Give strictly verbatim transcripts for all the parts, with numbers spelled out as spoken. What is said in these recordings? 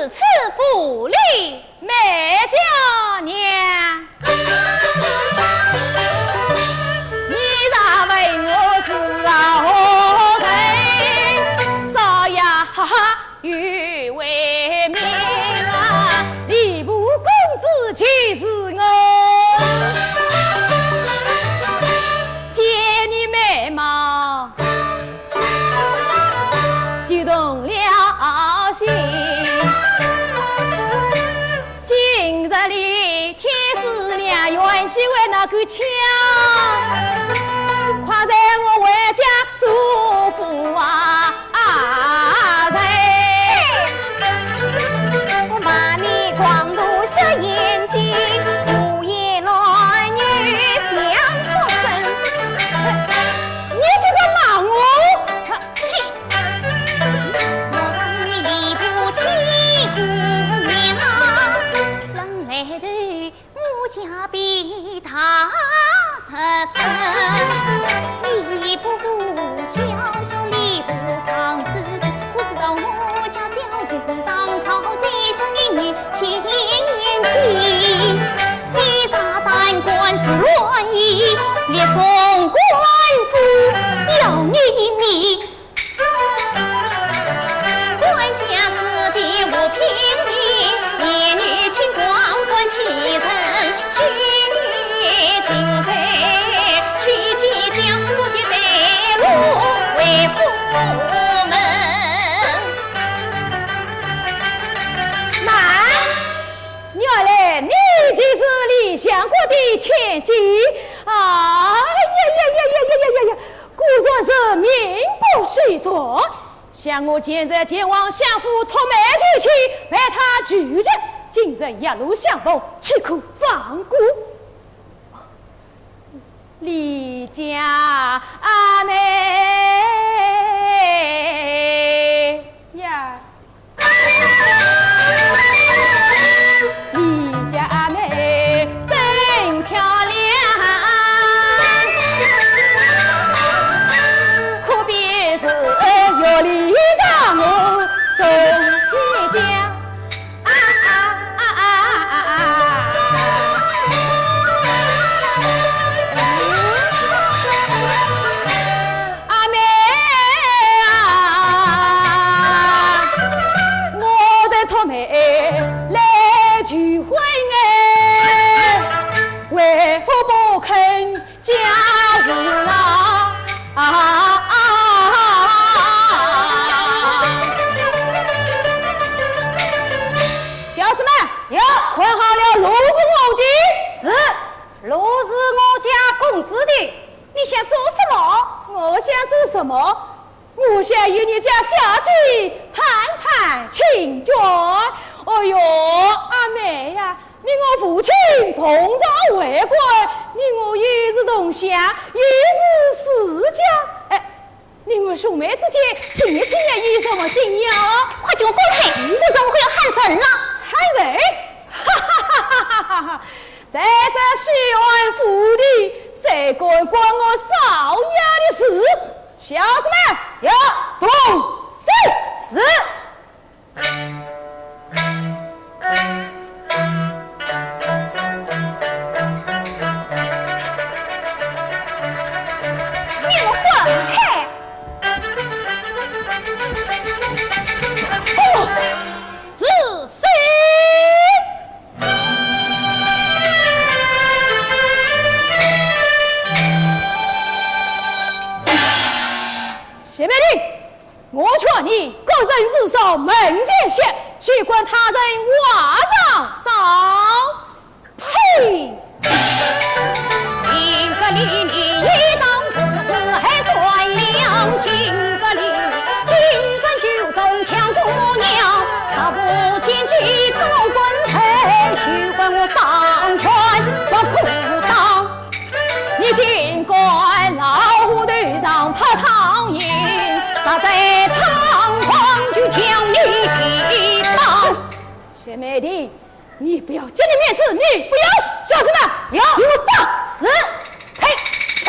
此府里。梅家娘，你若问我是何人，少爷有位名啊，吏部公子就是我。见你面貌 激动了心。今日里天时良缘，机会那个巧，快随我回家祝福啊！啊，谁？我骂你光头小眼睛，胡言乱语想出身。你竟敢骂我？ 我是你吏部卿啊，人来的我家比他十分，吏部小小吏部尚书，可知道我家小姐是唐朝最秀的女千金，披挂丹冠紫罗衣，列送官府，要你一命。 官家子弟无品名，言语轻狂，官欺人，拘你进贼，去即将死的带路回府门。慢，原来你就是李相国的千金。哎呀呀呀呀呀呀呀呀！ 果然是名不虚传。想我今日前往相府托媒求亲，被他拒绝，今日一路相逢，岂可放过？李家阿妹呀！ 你家阿妹真漂亮，可比是月里上我中天将。啊啊啊啊啊！ 阿妹啊，我在托媒来求婚哎，为何不肯嫁入老？啊啊啊啊啊！小姐们，有，看好了，路是我的。是，路是我家公子的。 你想做什么？我想做什么？我想与你家小姐攀攀亲眷。哎哟，阿妹呀，你我父亲同朝为官，你我也是同乡，也是世交。哎，你我兄妹之间，情谊情谊有什么紧要？快给我滚开！我怎么会要喊人了？喊人？哈哈哈哈哈哈！ 在这西安府里，谁敢管我少爷的事？小姐们，有，动手！是。给我滚开！哦，是谁？ 小妹的，我劝你个人自扫门前雪，休管他人话上扫。呸！今日里你一张是死还算了，今日里，今日就中强姑娘，若不见机早滚开，休管我上拳不可当。 你竟敢老虎头上拍苍蝇，若再猖狂就将你一刀。小妹的，你不要见你面子，你不要。小姐们，有，给我打！是。呸，呸。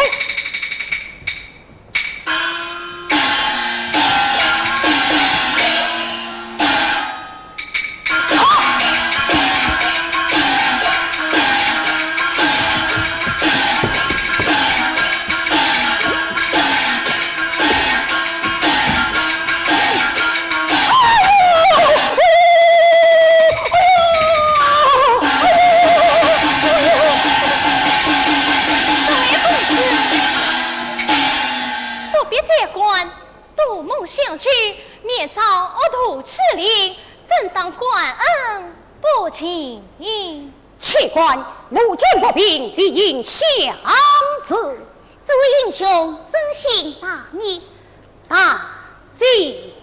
感恩不尽。岂敢，路见不平，理应相助。这位英雄真心大义，大吉。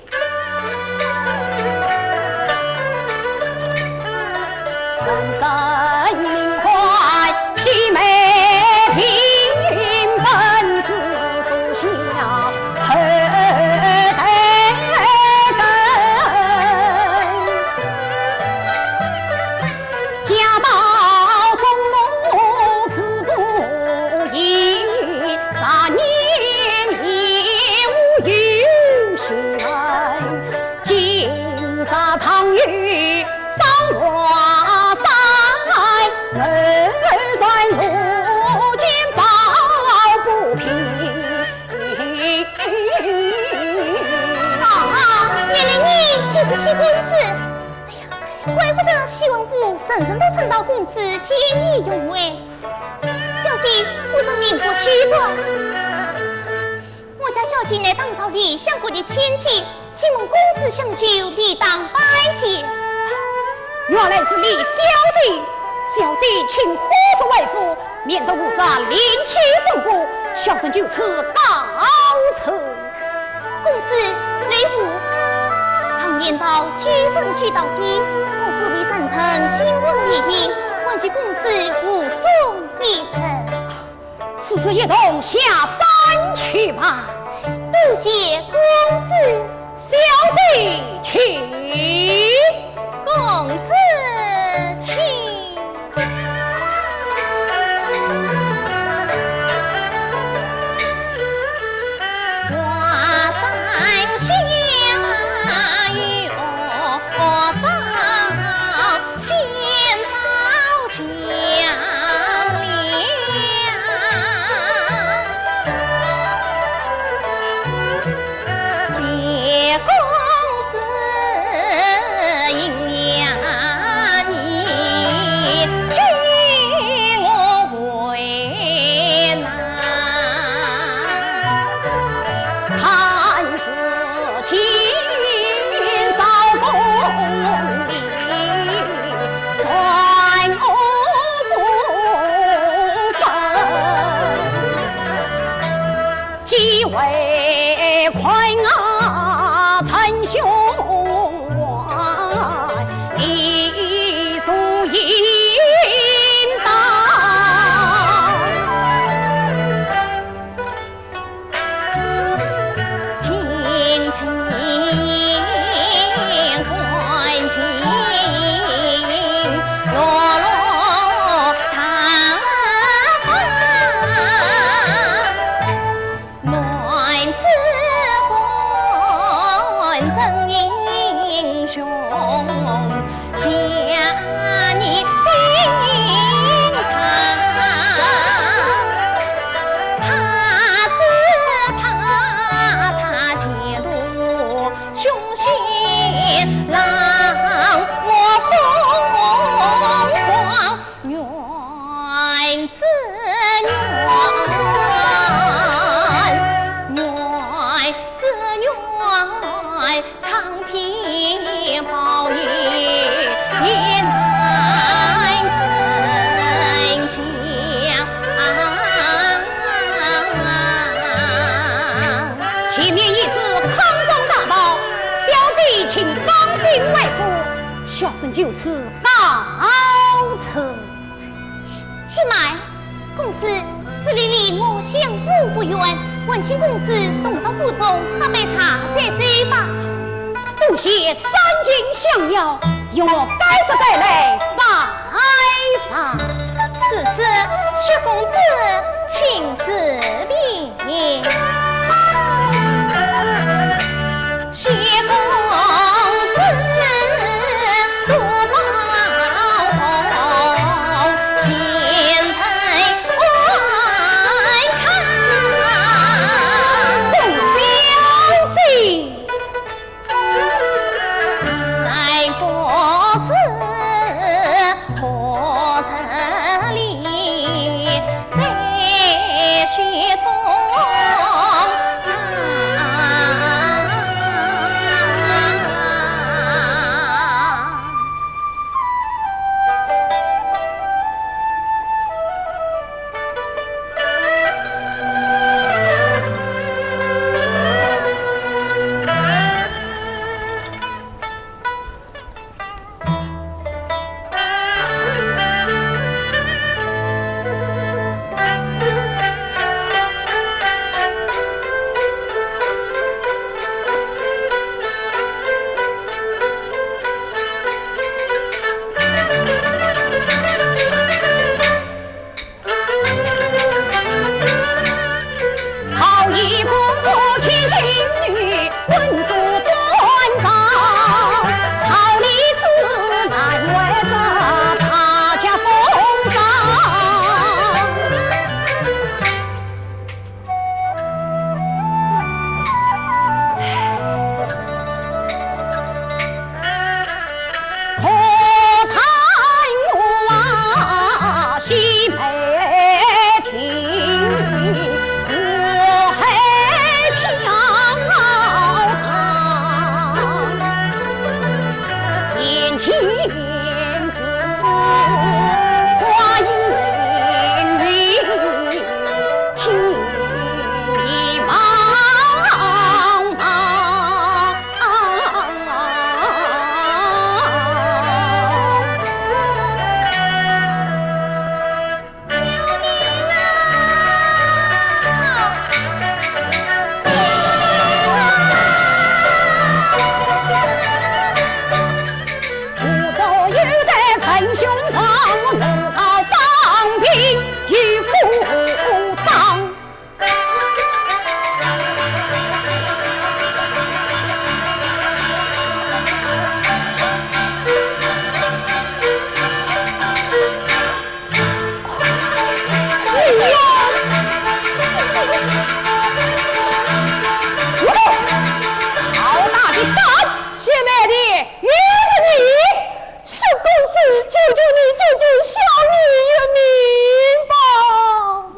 哦，原来你就是谢公子。哎呀，怪不得许王府人人都称道公子见义勇为。小姐，我是名不虚传。 我家小姐乃当朝理相国的千金，既蒙公子相救，理当拜谢。原来是李小姐，小姐请何时回府，免得误着灵期风波，小生就此告辞。公子留步。常言道，举人之道，我祝你三生金婚玉衣，还请公子护送一程。 如此一同下山去吧。多谢公子。小姐请。公子请。前面已是康庄大道，小姐请放心回府，小生就此告辞。且慢，公子，此地离我相府不远，还请公子同到府中喝杯茶再走吧。多谢三军相邀，容我改日再来拜 啊。如此，薛公子，请自便。薛公子，多保重，前程无量。宋小姐。好大的胆！谢妹的，又是你！叔公子，救救你，救救小女一命吧！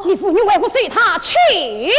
你父女为何随他去了？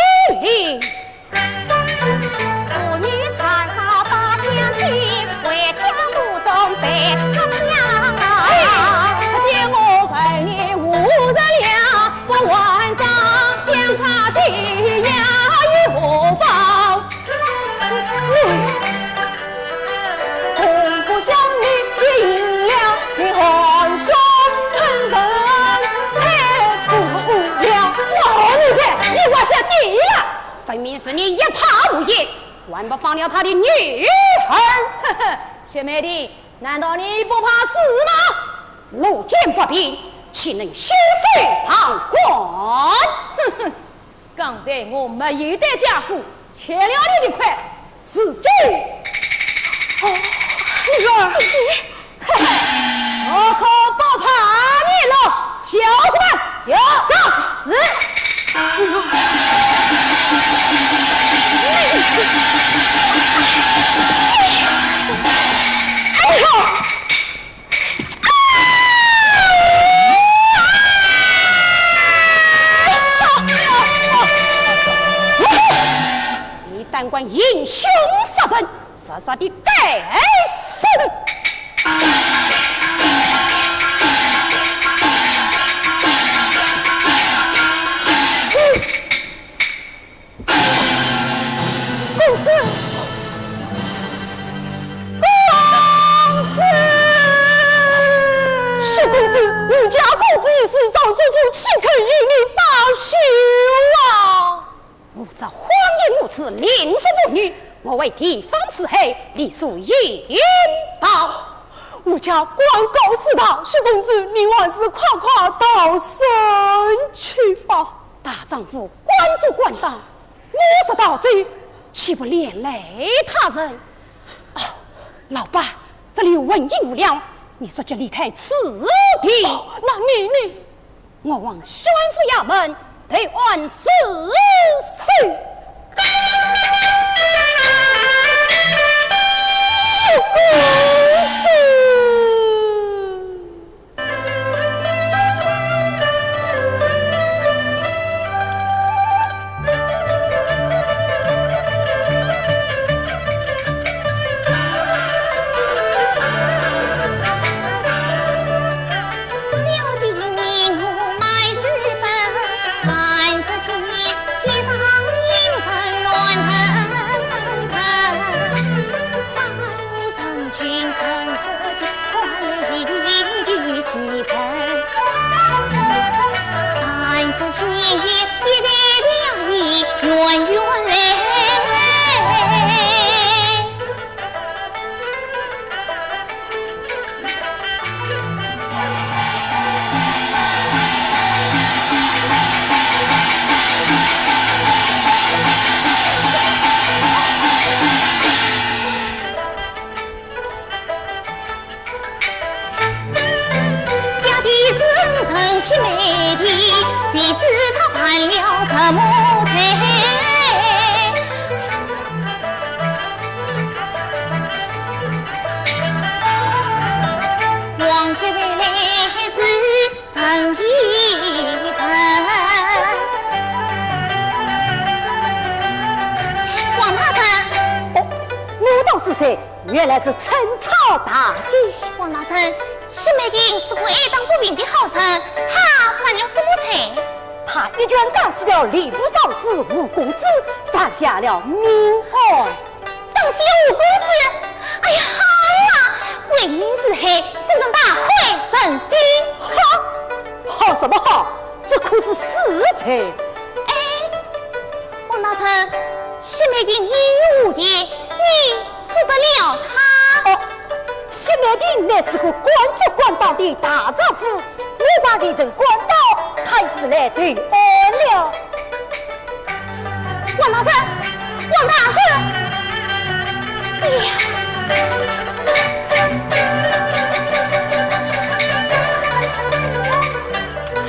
我和你在，你挖下地了！分明是你一派胡言，还不放了他的女儿！呵呵，谢妹的，难道你不怕死吗？路见不平，岂能袖手旁观？哼哼，刚才我没有带家伙，吃了你的亏，是罪。哦，女儿，我可不怕你了。小子们，有。上。是。哎呦！ 你胆敢行凶杀人，杀杀的该死！公子，公子！叔公子，你家公子一死，尚书府岂肯与你罢休啊？我这荒淫无耻、凌辱妇女，我为地方之害，理所应当。我家官告四大，叔公子，你还是快快逃生去吧。大丈夫 管主管当，我若逃走，岂不连累他人？哦，老伯，这里有文英无聊，你速去离开此地。哦，那你呢？我往西安府衙门投案自首。叔公子。 王大人。哦，我道是谁？原来是陈超大姐。王大人，薛美婷是个爱打不平的好人，她犯了什么罪？她一拳打死了吏部尚书吴公子，犯下了命案。打死了吴公子？哎呀，好啊！为民除害，不能大快人心。好，好什么好？这可是死罪。哎，王大人，薛美婷已有何地，你 治得了她？哦，薛美婷乃是个官做官当的大丈夫，我怕未曾官到，她已是来投案了。王大人，王大人！哎呀！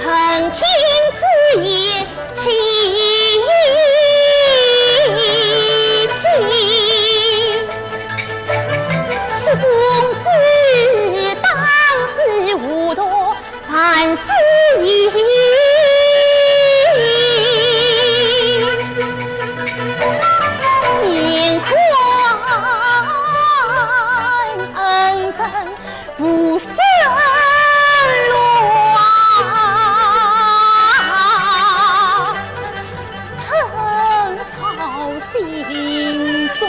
闻听此言， 气急。是公子当时糊涂，万死矣。年关恩人 不生乱，陈操心中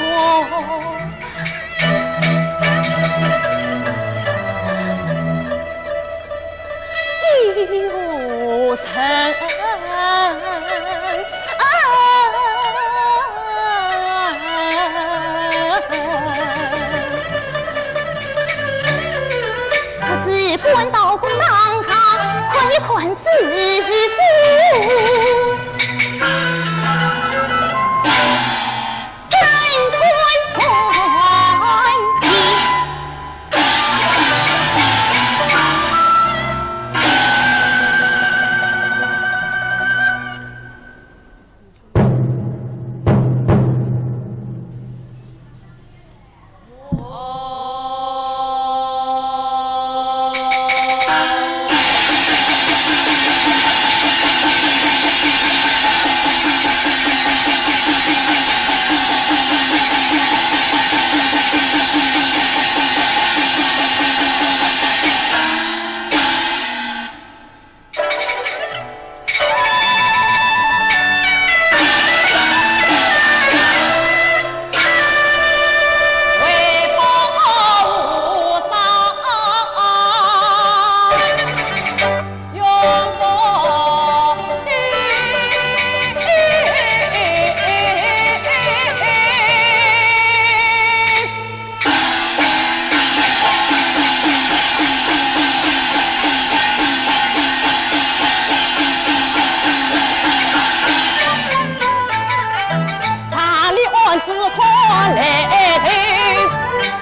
有人。 可是官到公堂上，看一看知府，怎看官的。 大理案子快来哉，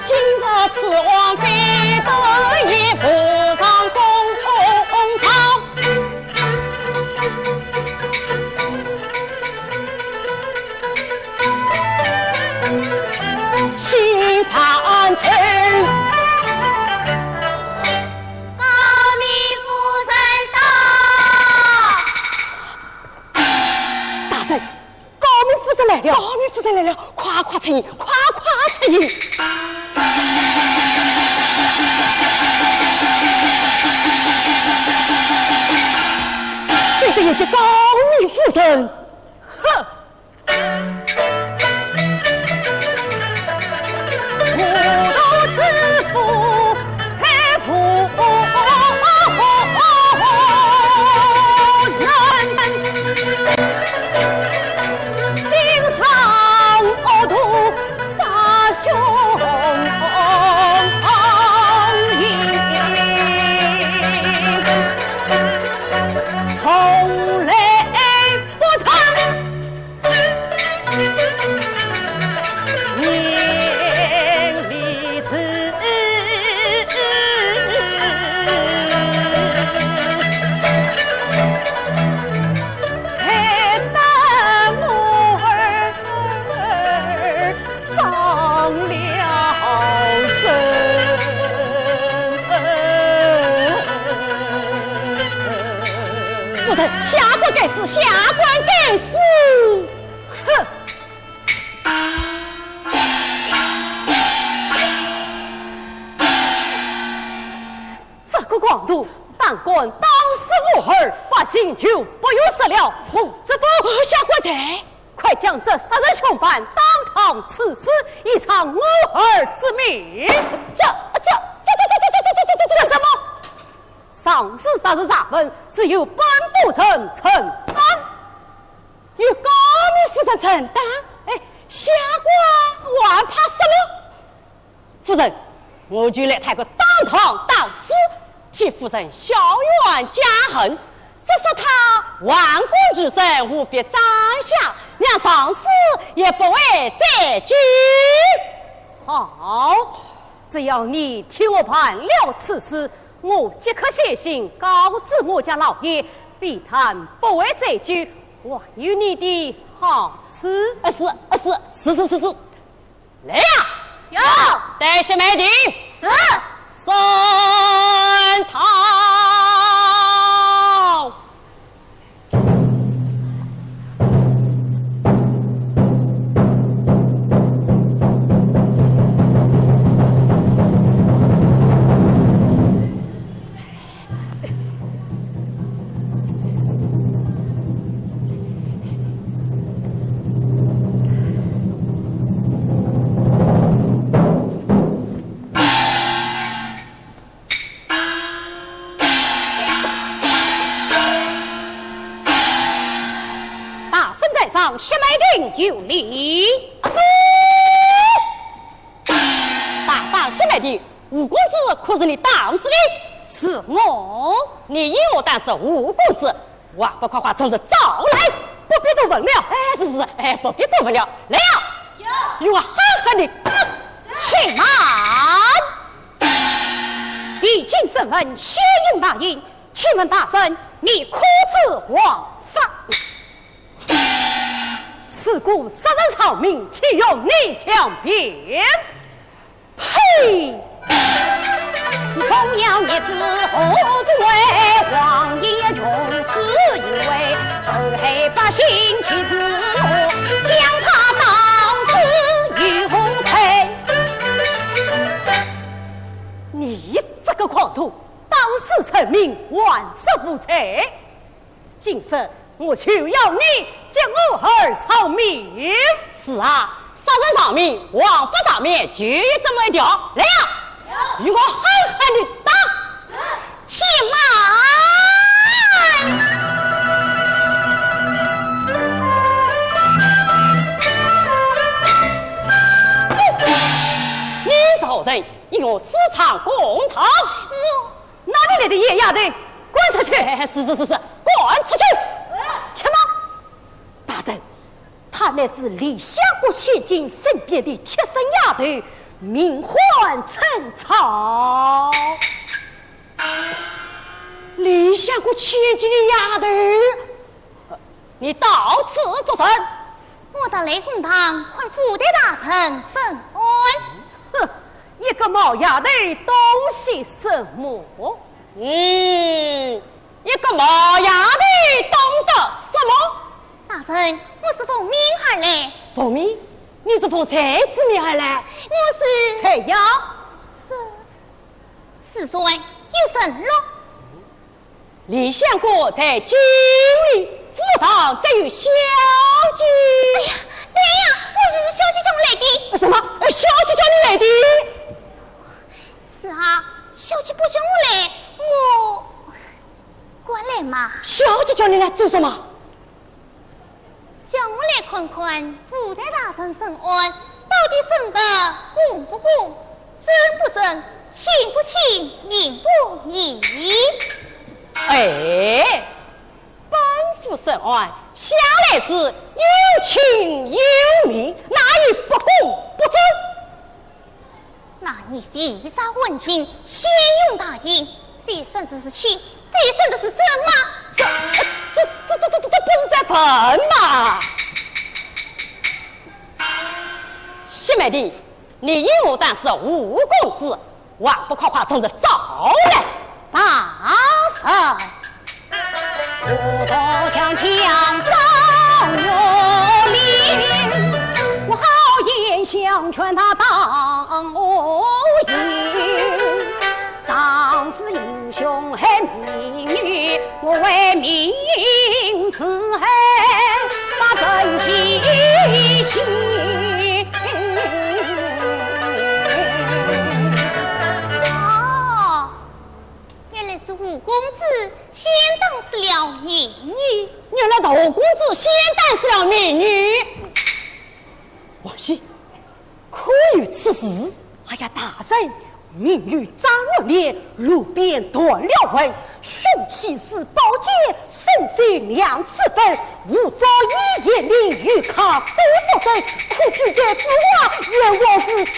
今朝此案非得已步上公堂。 新犯罪。告密夫人到。大人，告密夫人来了。告密夫人来了，快快出去，快快出去。对着眼前告密夫人。哼！ 夫人，下官该死，下官该死！哼！个光头，胆敢打死我儿，百姓就不用说了。胡子夫，下官在。快将这杀人凶犯当堂处死，以偿我儿之命。这、这、这、这、这、这、这、这、这、这什么？上次杀人查问是由本府人承担。由高明夫人承担？哎，下官还怕什么？ 夫人，我就来他个当堂打死，替夫人消冤解恨。只说他亡国之身，务必斩下，让上世也不会再举。好，只要你替我办了此事，我即刻写信告知我家老爷，避谈不会再举，还有你的好处。呃，是，呃，是，是，是，是，是。 来呀！有。带些媒体。是。升堂。 大圣在上，薛蛮庭有礼。大胆薛蛮庭，吴公子可是你打死的？是我。你因何打死吴公子？还不快快从实招来！不必多问了。哎，是是，哎，不必多问了。来呀！有。与我狠狠地打！且慢！ 未经审问，先用大刑，请问大人，你可知王法？是个杀人草民，岂容你强辩？呸！ 你这个狂徒，打死臣民，还说无罪。今日我就要你给我儿偿命。是啊，杀人偿命，枉法偿命，就这么一条。来呀！与我狠狠地打！且慢！你是何人？ 与我私闯公堂。我哪里来的野丫头？滚出去！哎，是是是是，滚出去！且慢！大人，她乃是李相国千金身边的贴身丫头，名唤陈草。李相国千金的丫头？ 你到此做甚？我到雷公堂看府台大人审案。哼，一个毛丫头懂些什么？嗯，一个毛丫头懂得什么？大人，我是奉命而来。奉命？你是奉谁之命而来？我是……谁呀？是，是谁？有人了。 李相国在京里，府上只有小姐。哎呀，对呀，我就是小姐叫我来的。什么？呃，小姐叫你来的？是啊，小姐不叫我来，我……我来嘛。小姐叫你来做什么？ 叫我来看看府台大人审案，到底审得公不公，正不正，清不清，明不明。哎，本府审案向来是有清有明，哪有不公不正？ 那你非法问津，先用大刑，这算的是轻，这算的是重吗？这、这、这、这、这、这不是在问吗？谢美丽，你因何打死吴公子，还不快快从实招来？大人。雄厚名誉，我为民除害，把dân其心。哦，原来是吴公子先打死了民女。原来是吴公子先打死了民女。王喜， 可有此事？哎呀，大人，民女张月莲路边断了魂，凶器是宝剑，身受两尺粉，无招以言明，有抗多作证，可据在府衙，冤枉是叫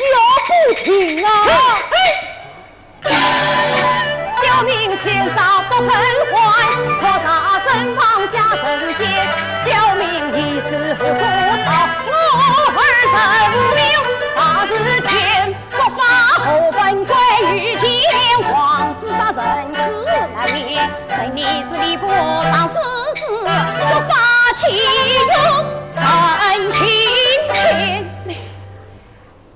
不停啊！是。 小民千朝不肯还，错杀身亡家人间。小民一世不做道，我儿人命大似天。国法何分贵贱，王子杀人是难免。人你是理不上世子，国法岂容人轻天。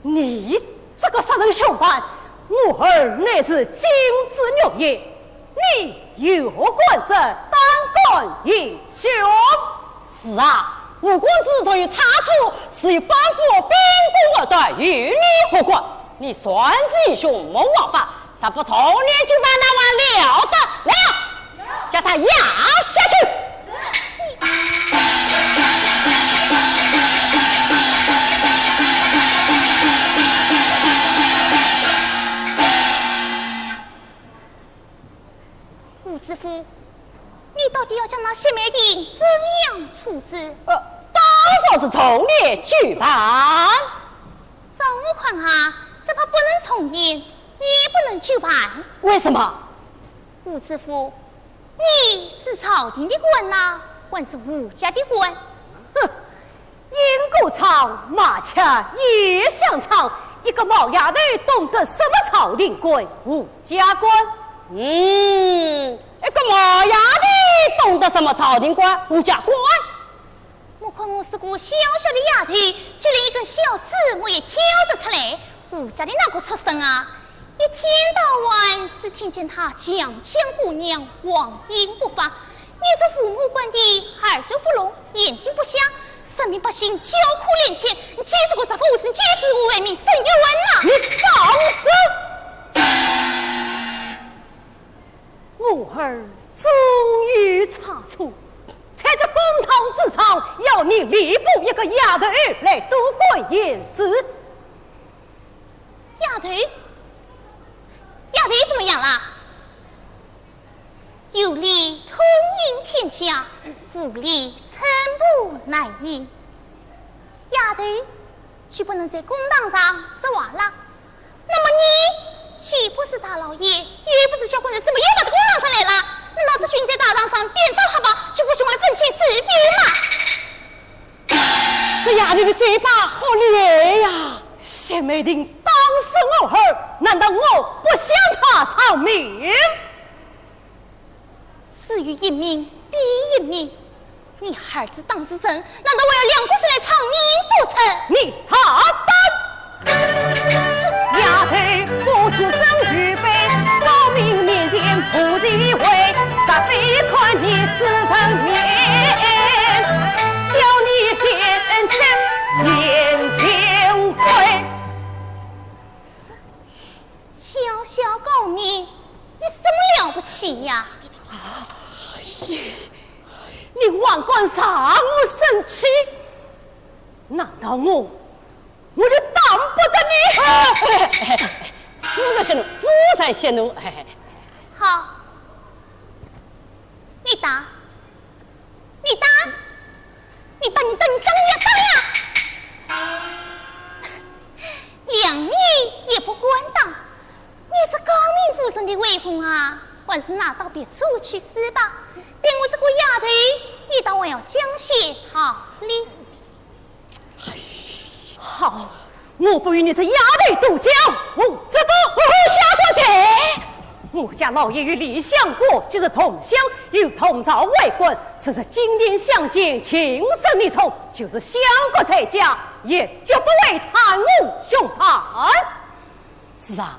你这个杀人凶犯，我儿乃是金枝玉叶，你有何官职，胆敢行凶？是啊，吴公子若有差错，是由班副兵部而断，与你何干？你擅自行凶，没王法， 若不从严就办，那还了得？来呀，叫他押下去。吴知府，你到底要将那谢美婷怎样处置？呃，当然是从严就办。照我看啊，只怕不能从严，也不能就办。为什么？ 吴知府，你是朝廷的官呐，还是吴家的官？哼，鹰过场，马吃野香肠，一个毛丫头懂得什么朝廷官、吴家官？嗯，一个毛丫头懂得什么朝廷官、吴家官？ 莫看我是个小小的丫头，就连一根小刺我也挑得出来。吴家的那个畜生啊，一天到晚只听见他强抢姑娘，荒淫不法，你这父母官的耳朵不聋，眼睛不瞎，人民百姓叫苦连天，你这个杂货无生，简直为民伸冤呐！你放肆！ 我儿终有差错，在这公堂之上，要你理不一个丫头来多管闲事。丫头？丫头怎么样了？有理通行天下，无理寸步难行。丫头， 就不能在公堂上说话了。那么你既不是大老爷，也不是小官人，怎么又跑到公堂上来了？难道只许你在大堂上颠倒黑白，就不许我来分清是非吗？这丫头的嘴巴好厉害呀！谢美婷打死我儿，难道我不想她偿命？ 死于一命，必一命。你儿子打死人，难道还要两个人来偿命不成？你大胆！丫头，不知真与非，到明面前不忌讳，若非看你之人面，叫你先吃眼前亏。 小小高明，有什么了不起呀？哎呀，你还敢惹我生气？难道我，我就打不得你？哎，哎，哎，哎，夫人息怒，夫人息怒，哎。好，你打。 你打，你打，你打，你打呀，打呀！谅你也不敢打，你这高明夫人的威风啊，还是拿到别处去使吧。对我这个丫头，你倒还要讲些好理。 好，我不与你这丫头多讲。吴知府，下官在。我家老爷与李相国既是同乡，又同朝为官，此时金殿相见，情深意重，就是相国在家，也绝不会贪污凶犯。是啊，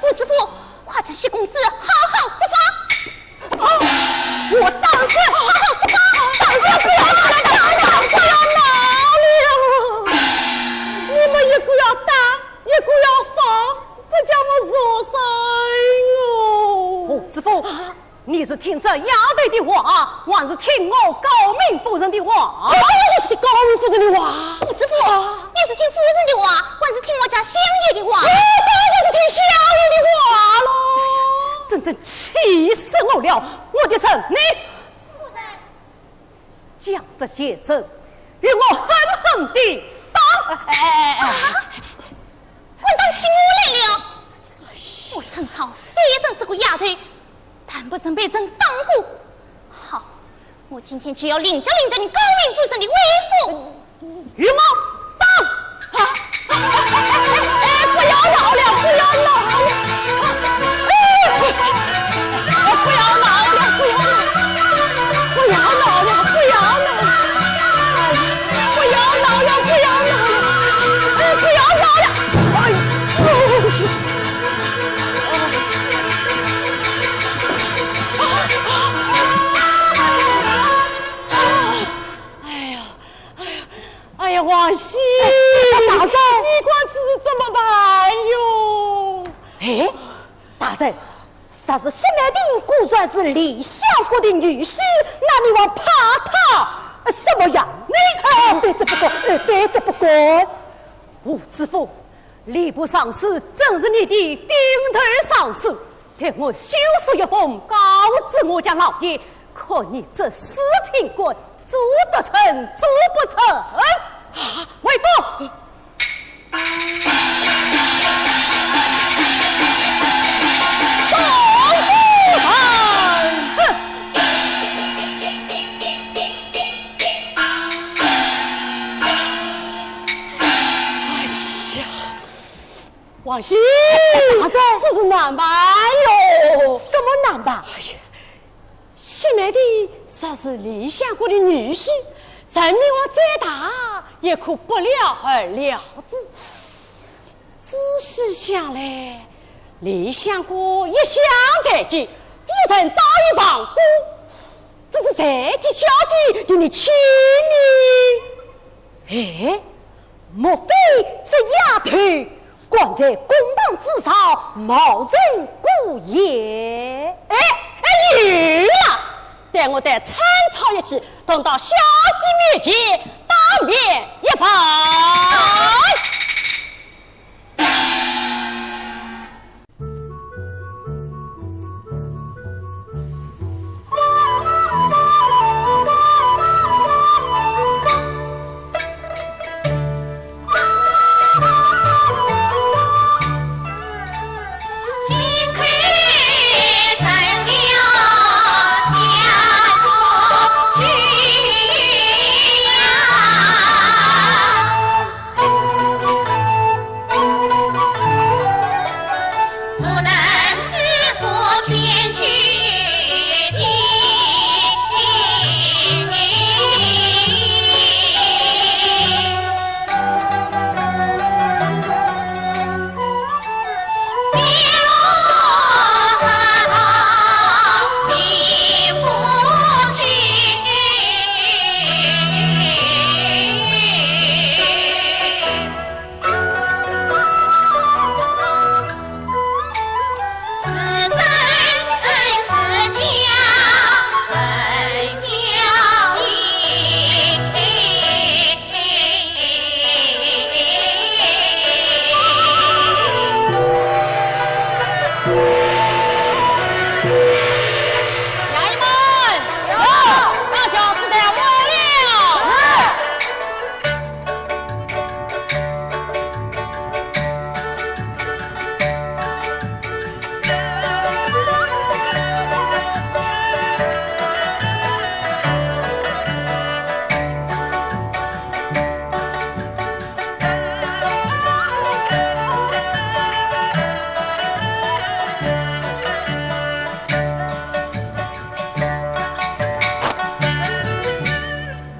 顾知府，快将谢公子好好释放。哦，我当然好好释放，当然不要闹了，当然不要闹了。你们一个要打，一个要放，这叫我做甚哦？顾知府，你是听这丫头的话，还是听我诰命夫人的话？我当然是听诰命夫人的话。顾知府，你是听夫人的话，还是听我家相爷的话？我当然是听相爷的话喽。真正气死我了！我的人呢？将这贱人与我狠狠地打！哎哎哎哎！敢打起我来了！我陈超虽然是个丫头，但不曾被人打过。好，我今天就要领教领教你诰命夫人的威风。与我打！啊！哎，不要闹了，不要闹了！哎，不要闹了，不要闹了！不要闹了，不要闹了！不要闹了，不要闹了！哎，不要闹了！哎呦！哎呀，哎呀，哎呀，王喜，哎，大嫂，你看这是怎么办哟？哎，这，若是谢曼婷果然是李相国的女婿，那你还怕她什么呀？你，哎，卑职不敢，哎，卑职不敢。吴知府，礼部尚书正是你的顶头上司，待我修书一封，告知我家老爷，看你这四品官做得成，做不成？啊，回府！ 哎呀，王喜，大人，此事难办哟。什么难办？哎呀， 谢曼婷若是李相国的女婿，人命案再大也可不了而了之。仔细想来，李相国一向才气，夫人早已亡故，只是才气消尽，与你亲呢？哎，莫非这丫头 敢在公堂之上冒认姑爷？哎，哎，有了！待我到参差一去，同到小姐面前当面一盘。 衙役们，有，大轿子抬完了。是。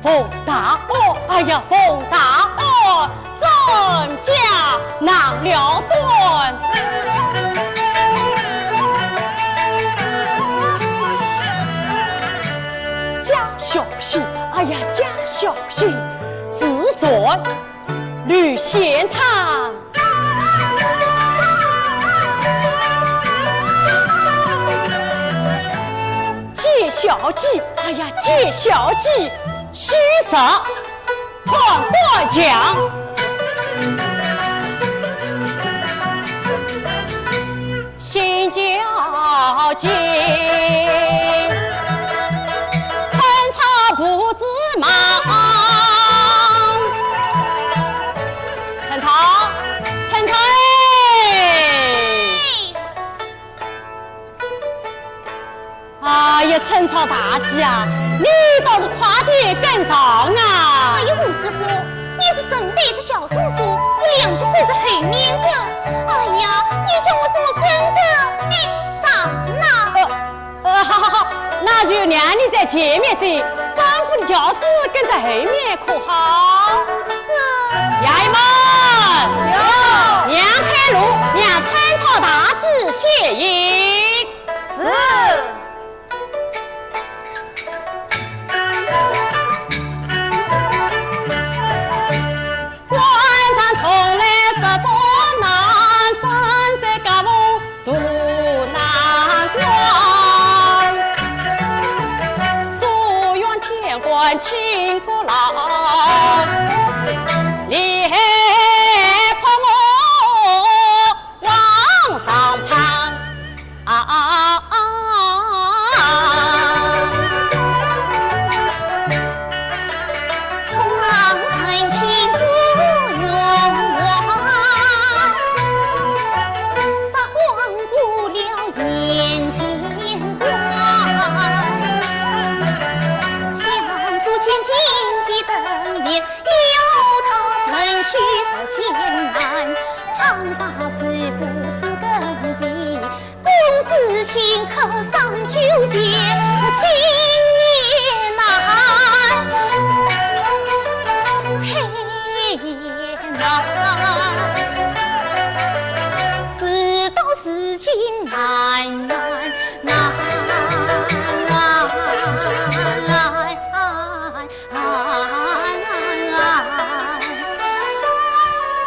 奉大恩，哎呀，奉大恩，众家难了断。家小心，哎呀，家小心，是谁？ 吕县太。见小姐，哎呀，见小姐，许上，判官讲。 见小姐，参差不知忙。参差，参差哎！ 哎呀，参差大姐啊，你倒是快点跟上啊！哎呀，吴知府，你是顺带着小松鼠，我两只手在后面的。哎呀，你叫我怎么跟的？哎，上哪？呃，呃，好好好，那就让你在前面走，官府的轿子跟在后面，可好？是。衙役们，有。让开路，让参差大姐先行。 是。官场从来是中难，身在夹缝肚亲哥郎，你还怕我王上攀？啊，啊，啊，啊。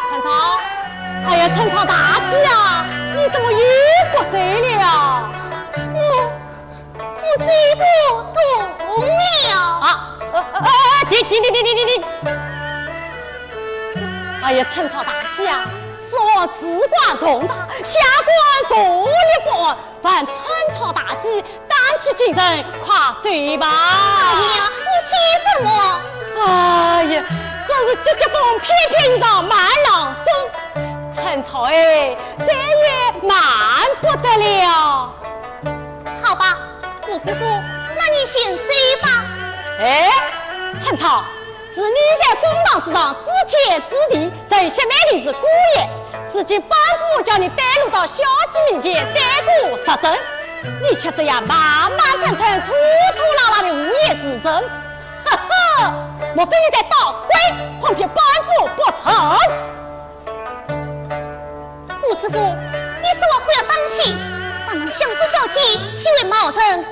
陈超，哎呀，陈超大姐啊，你怎么又喝醉了？我，我醉不动了。啊，呃，呃，停，停，停，停，停，停，停。哎呀，陈超大姐啊，此案事关重大，下官坐立不安，烦陈超大姐 打起精神，快走吧。哎呀，你急什么？哎呀，真是急急风，片片雨上慢郎中。陈超哎，再也慢不得了。好吧，顾知府，那你先走吧。哎，陈超， 是你在公堂之上指天指地，陈雪梅的是姑爷，如今板斧叫你带路到小姐面前对簿作证，你却这样慢慢吞吞、拖拖拉拉的无言自证。呵呵，莫非你在捣鬼，恐骗板斧不成？顾知府，你说话可要当心，当然相府小姐岂会冒认姑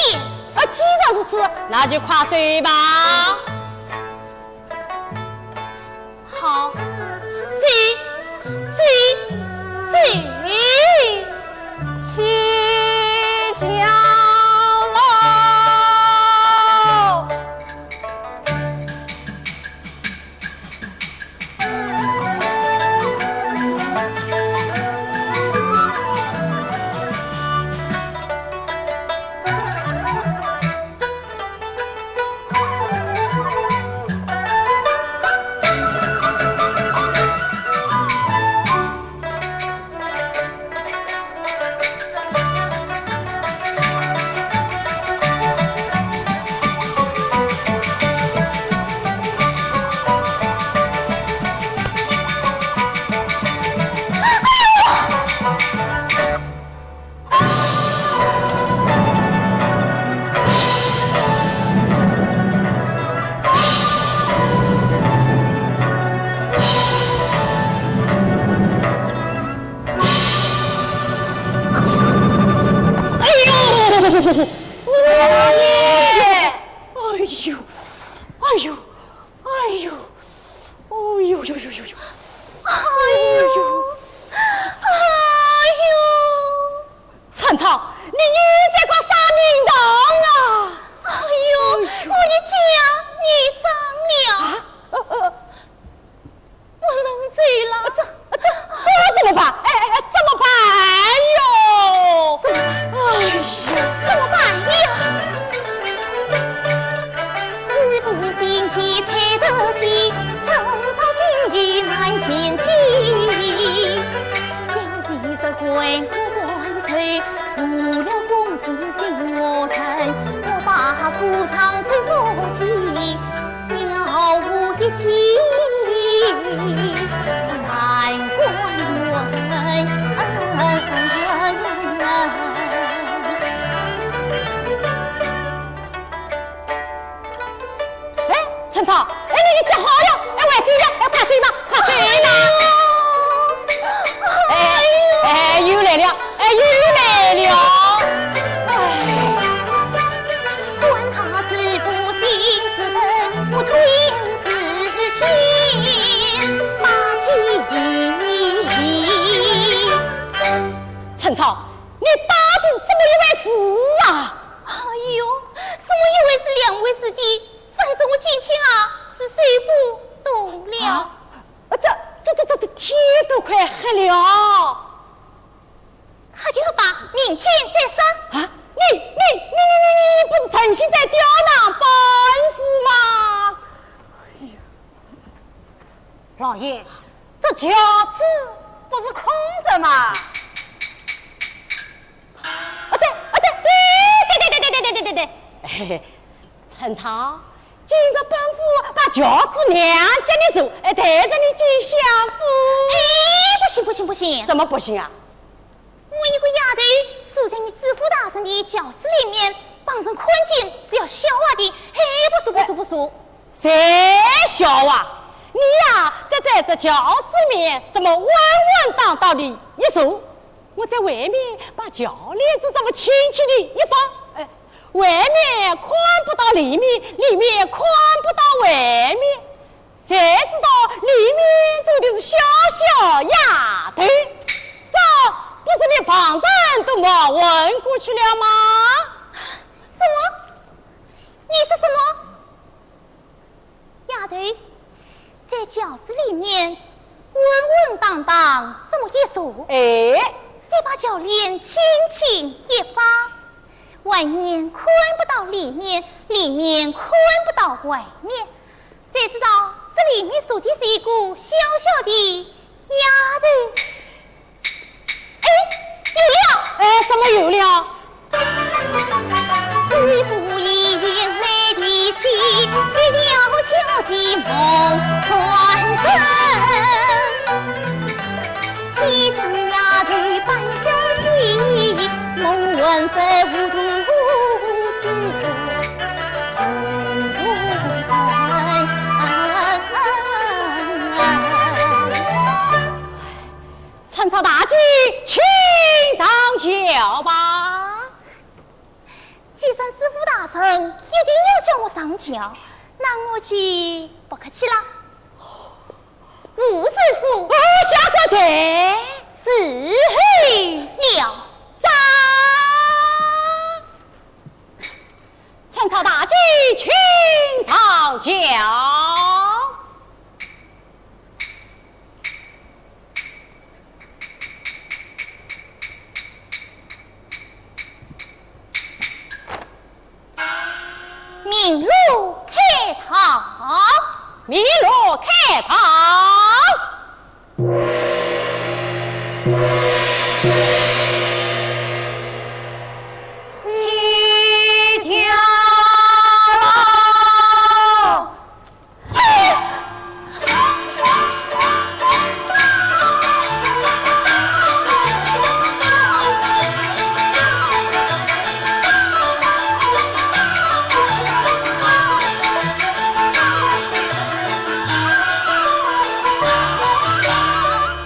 爷？啊，既然如此，那就快走吧。 好，走，走，走，起轿喽！哎呦！哎呦！哎呦！哎呦！哎呦！哎呦呦呦呦呦！哎呦！哎呦！ 陈超，你又在搞啥名堂啊？哎呦，哎呦。我的家你伤了。啊？呃，呃。我弄醉了。这，这，这怎么办？哎，哎，哎，怎么办哟？哎呀，怎么办呀？ 哎，陈超，哎，你，你脚好了，哎，我要走了，哎，快走吧，快走吧。哎，哎，又来了，哎，又来了。哎。 陈超，你到底怎么一回事啊？哎呦，什么一回事两回事的，反正今天啊，是走不动了。啊？呃，这，这，这，这，这天都快黑了。好就好吧，明天再说。啊？你，你，你，你，你，你不是存心在刁难本府吗？哎呀，老爷，这轿子不是空着吗？啊，对，啊，对，对，对，对，对，对，对，对，对，对。嘿嘿， 陈超，今日本府把轿子让给你坐，哎，带着你进相府。哎，不行，不行，不行。怎么不行啊？我一个丫头，坐在你知府大人的轿子里面，帮人看见是要笑话的。嘿，不坐，不坐，不坐。谁笑话？你呀，在，在这轿子里面这么稳稳当当的一坐，我在外面把轿帘子这么轻轻的一放，哎， 外面看不到里面，里面看不到外面，谁知道里面坐的是小小丫头？这不是连旁人都望昏过去了吗？什么？你说什么？ 丫头，在轿子里面稳稳当当这么一坐，哎，再把轿帘轻轻一放，外面看不到里面，里面看不到外面，谁知道这里面坐的是一个小小的丫头。 哎，有了！哎，什么有了？陈超大姐，请上轿吧。既然知府大人一定要叫我上轿，那我就不客气了。胡知府，哦，下官在。伺候了。喳。 陈超大姐，请上轿。鸣锣开堂。鸣锣开堂。 起轿喽！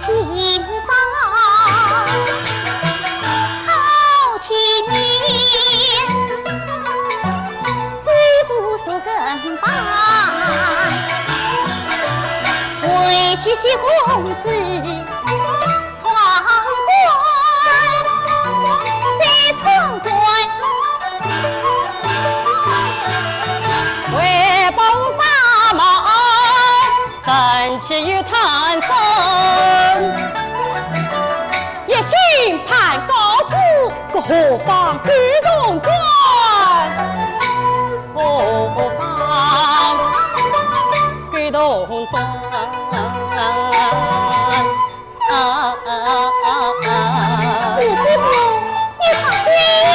今朝好天面，知府坐更班，回去谢公子。 闯关再闯关，为保沙门，神奇与唐僧，一心攀高枝，个何妨归洞中。 何妨归洞中。啊啊啊啊！胡知府，你放心呀。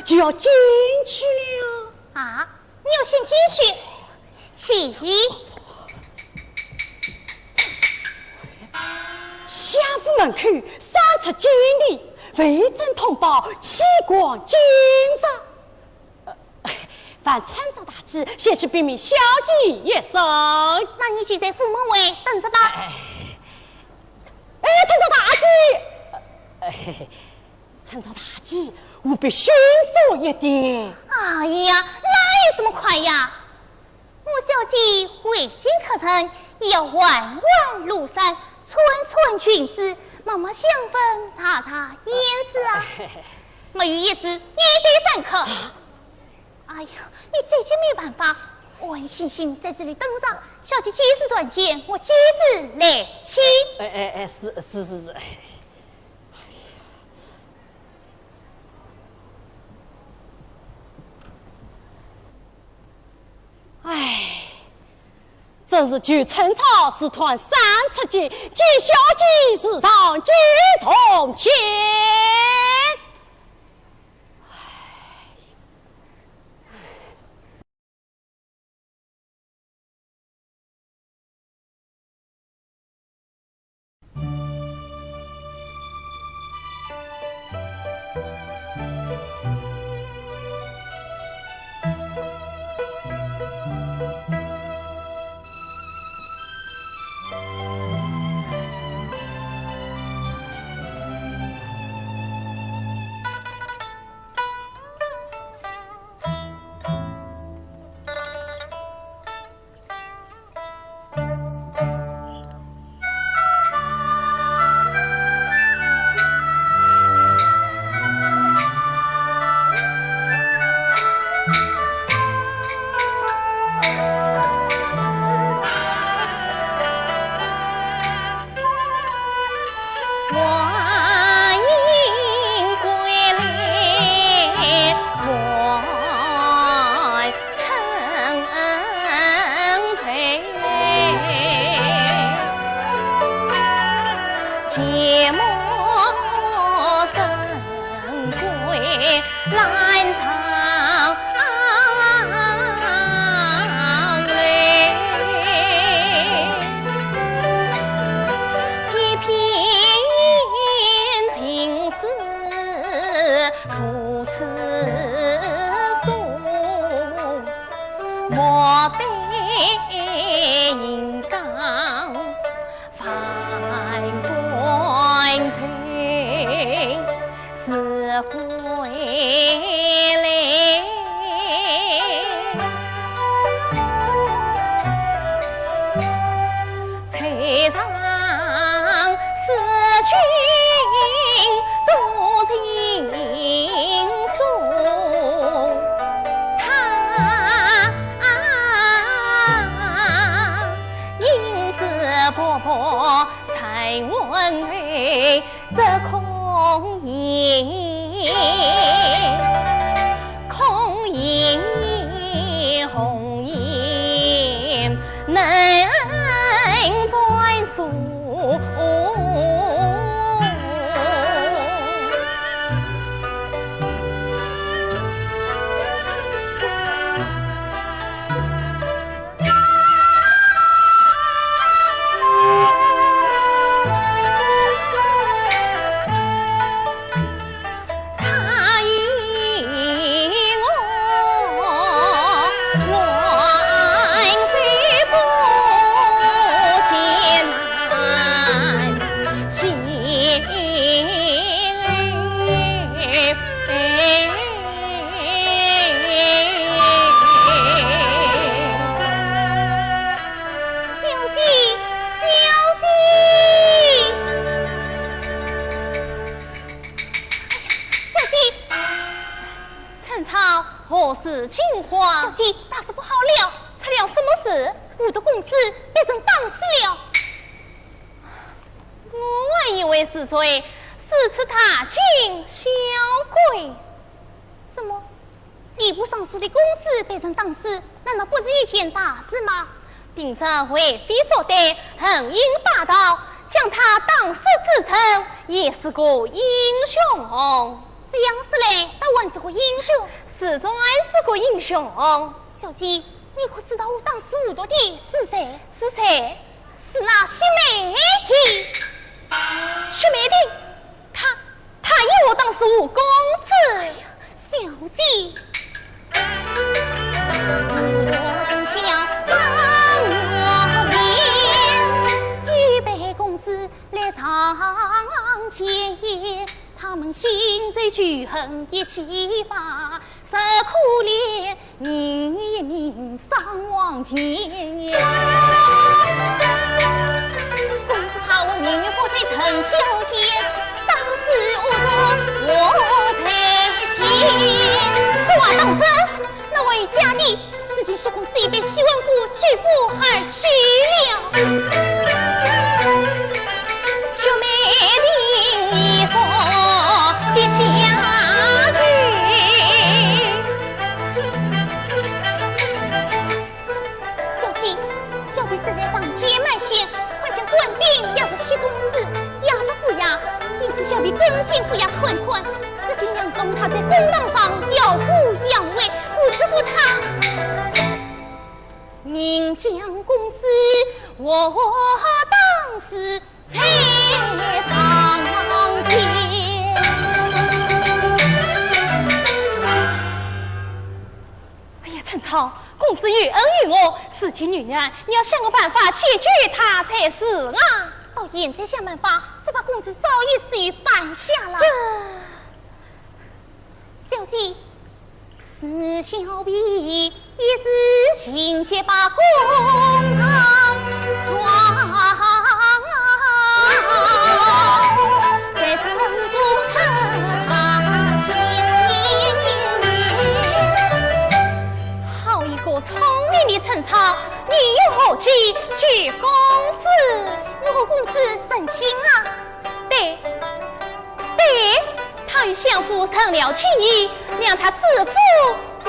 就要进去了。啊，你要先进去？请。相府门口三尺金地，未曾通报，岂敢进入？ 烦参照大旨，先去禀明小姐一声。那你就在府门外等着吧。哎，哎，参照大旨，哎，参照大旨，务必迅速一点。哎呀，哪有这么快呀？我小姐未见客人，也要弯弯路上，穿穿裙子，抹抹香粉，擦擦胭脂啊。没有一字，你得三刻。 哎呀，你再见没办法，安安心心在这里等着，小姐几时转见，我几时来请。哎，哎，哎，是，是，是，是。哎，真是求参照是断三尺剑，见小姐是上九重天。 小姐，小姐，小姐，陈超，何事惊慌？小姐，大事不好了！出了什么事？我的公子被人打死了。我还以为是谁，是出大惊小怪。怎么？ 吏部尚书的公子被人打死，难道不是一件大事吗？平日为非作歹，横行霸道，将他打死之人也是个英雄。这样说来，倒还是个英雄。自然是个英雄。小姐，你可知道我打死吴笃的是谁？是谁？是那薛梅亭。薛梅亭？他，他也要打死吴公子？哎呀，小姐。我从小张我面，预备公子来上见。 他们心中仇恨一起发，实可怜，命与命丧黄泉。公子他我命运不在尘嚣间，当时我我在心。此话当真？ 那位家的，如今薛公子已被薛万福拘捕而去了。薛梅亭一伙接下去。小姐，小婢身在上街卖线， 看见官兵押着薛公子，押着府衙，因此小婢跟进府衙看看，只见杨公他在公堂上摇鼓扬威，不知府他。人将公子活活打死在堂前。哎呀，陈超， 公子有恩于我，如今遇难，你要想个办法解救他才是啊。到现在想办法，只怕公子早已死于半夏了。这，小姐，是小婢一时情急把公堂撞，在城中踏下。 好一个聪明的陈超，你有何计救公子？我和公子成亲了。对，对，他与相府成了亲姻，谅他知府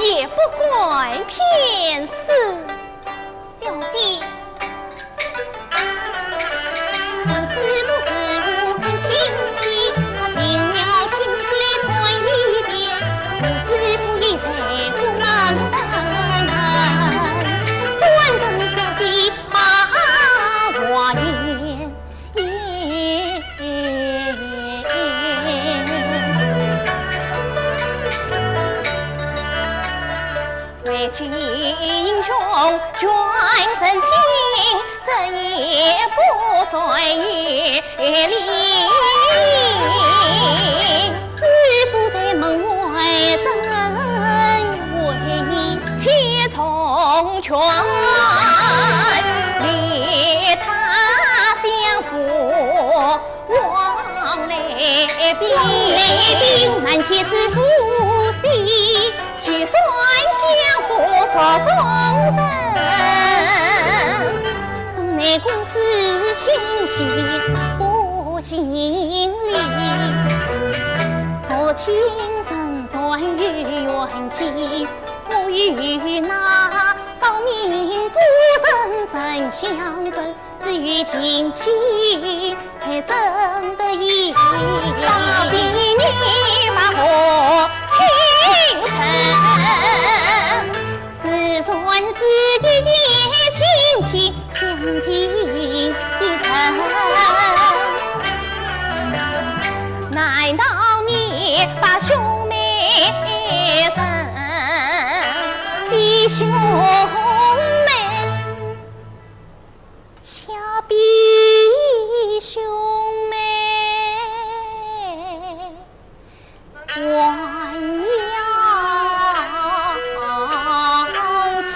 也不敢偏私。 小姐。为救英雄全身心，这也不算有理。知府在门外等，为妻从权，与他相扶往来宾。往来宾，难解知府心。 就算相扶索中人，怎奈公子心系不心离。若亲人全有冤情，不如那高明夫人曾相认。 只有情妻才真得意。把婢女把我情深，自然是一见倾心相近的人。难道你把兄妹认？弟兄妹， 恰比兄妹还要亲。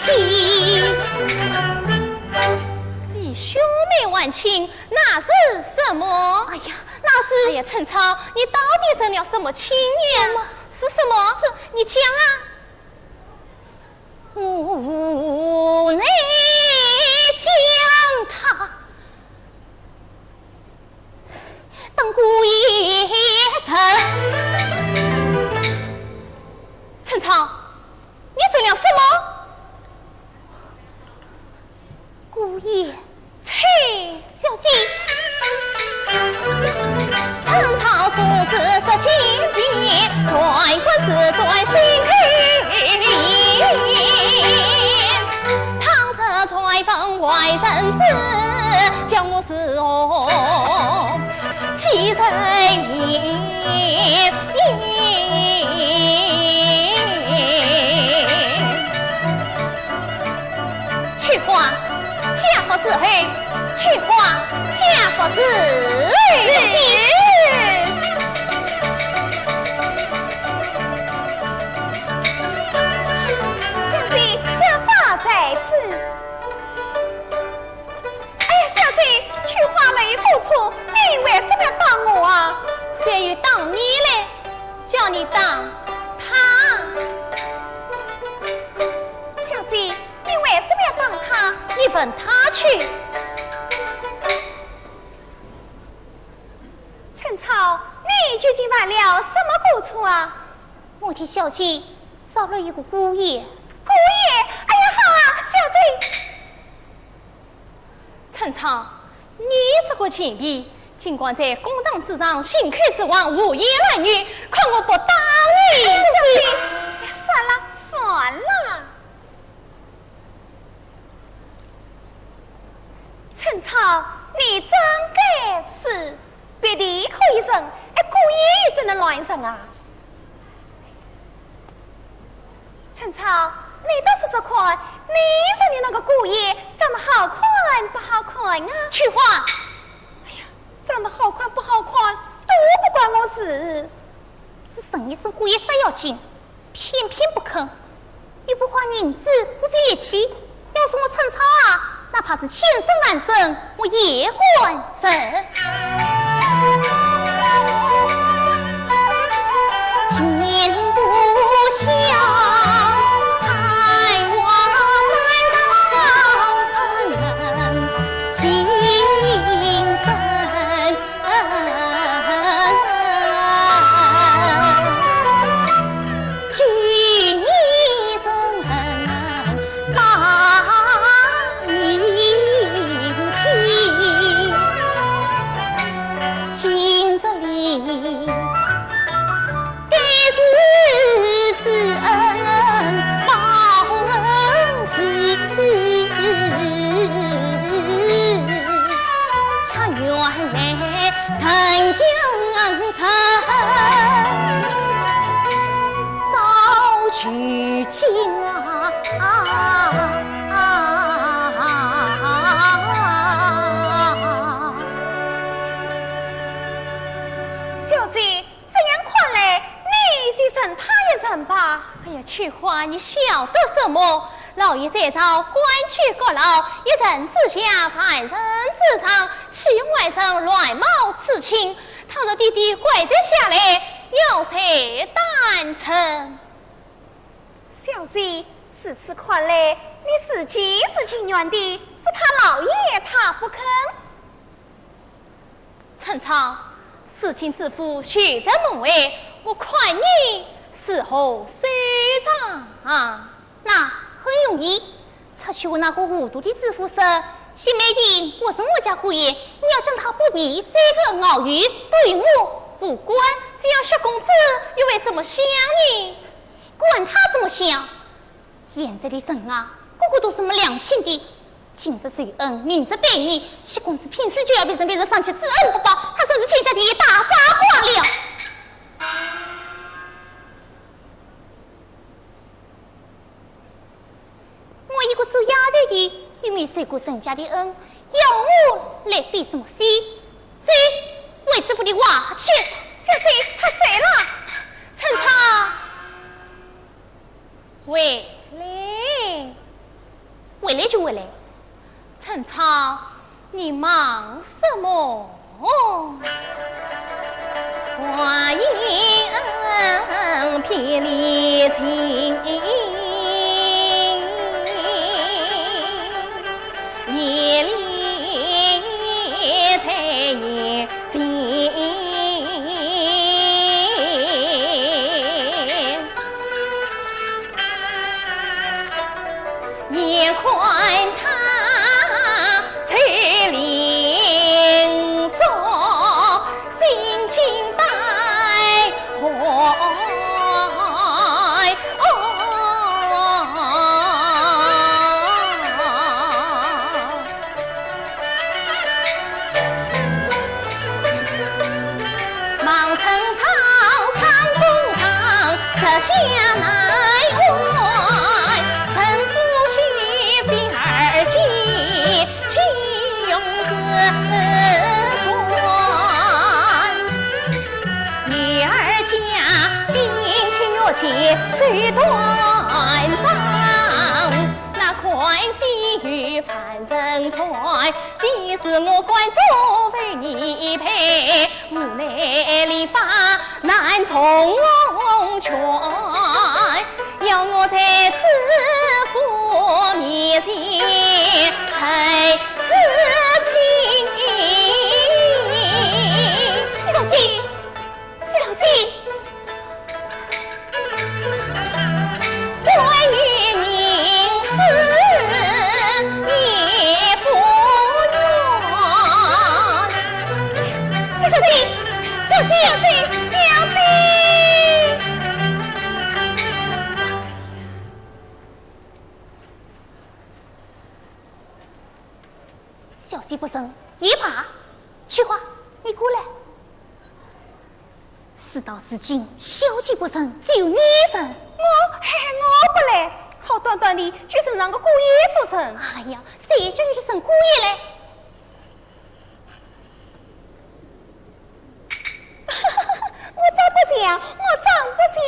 比兄妹还亲，那是什么？哎呀，那是……哎呀，陈超，你到底成了什么亲呀？什么？是什么？是……你讲啊！ 无奈将他当姑爷认。陈超，你成了什么？姑爷。 嘿，小姐。陈超做事说情节，说是哦，既然也去花，家不是后，去花，家不是后。是。小姐，家法在此。 哎呀，小姐，秋花没有过错，你为什么要打我啊？谁有打你嘞？叫你打他。小姐，你为什么要打他？你问他去。陈超，你究竟犯了什么过错啊？我替小姐找了一个姑爷。姑爷？哎呀，好啊，小姐。 陈超，你这个贱婢，竟敢在公堂之上信口雌黄，胡言乱语，看我不打你！哎呀，小姐，算了，算了。陈超，你真该死！别地可以忍，哎，姑爷怎能乱忍啊？ 陈超，你倒说说看，你说你那个姑爷长得好看不好看啊？秋花！哎呀，长得好看不好看都不关我事。是沈医生姑爷说要紧，偏偏不肯。又不花银子，不费力气， 要是我陈超啊，哪怕是千生万生，我也敢忍。小姐， 这样看来，你先审他一审吧。哎呀，秋花，你晓得什么？老爷在朝，官居阁楼，一人之下，万人之上，岂容外人乱冒此情？倘若爹爹怪罪下来，要谁担承？小姐，如此看来，你自己是情愿的，只怕老爷他不肯。 陈超，如今知府就在门外，我看你如何收场啊？那很容易，出去和那个糊涂的知府说，谢美英不是我家姑爷，你要将她剥皮，这个熬油对我无关。这样薛公子又会怎么想呢？管他怎么想， 现在的人啊，个个都是没良心的。今日受恩，明日背义，薛公子平时就要被人，被人上去知恩不报，他算是天下第一大傻瓜了。我一个做丫头的，又没受过人家的恩，要我来费什么心？走，回知府的话去。小姐，他走了。陈超。 回来，回来就回来。陈超，你忙什么？话音别离情，夜里在言断肠，那款飞与凡人在，非是我官做为你配，无奈礼法难从全，要我在知府面前赔此情。小姐， 小姐，关于银子也不愿。小姐，小姐，小姐，小姐。 小姐不认也罢。秋花，你过来。事到如今，小姐不认，只有你认。我，嘿嘿，我不来。好端端的，就认上个姑爷做甚？哎呀，谁叫你去认姑爷嘞？ 我装不像，我装不像。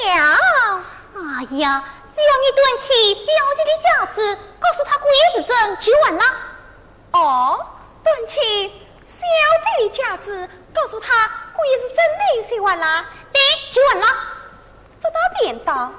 哎呀，只要你端起小姐的架子，告诉她姑爷是真，就完了。哦，端起小姐的架子，告诉她姑爷是真的，就完了。对，就完了。这倒便当。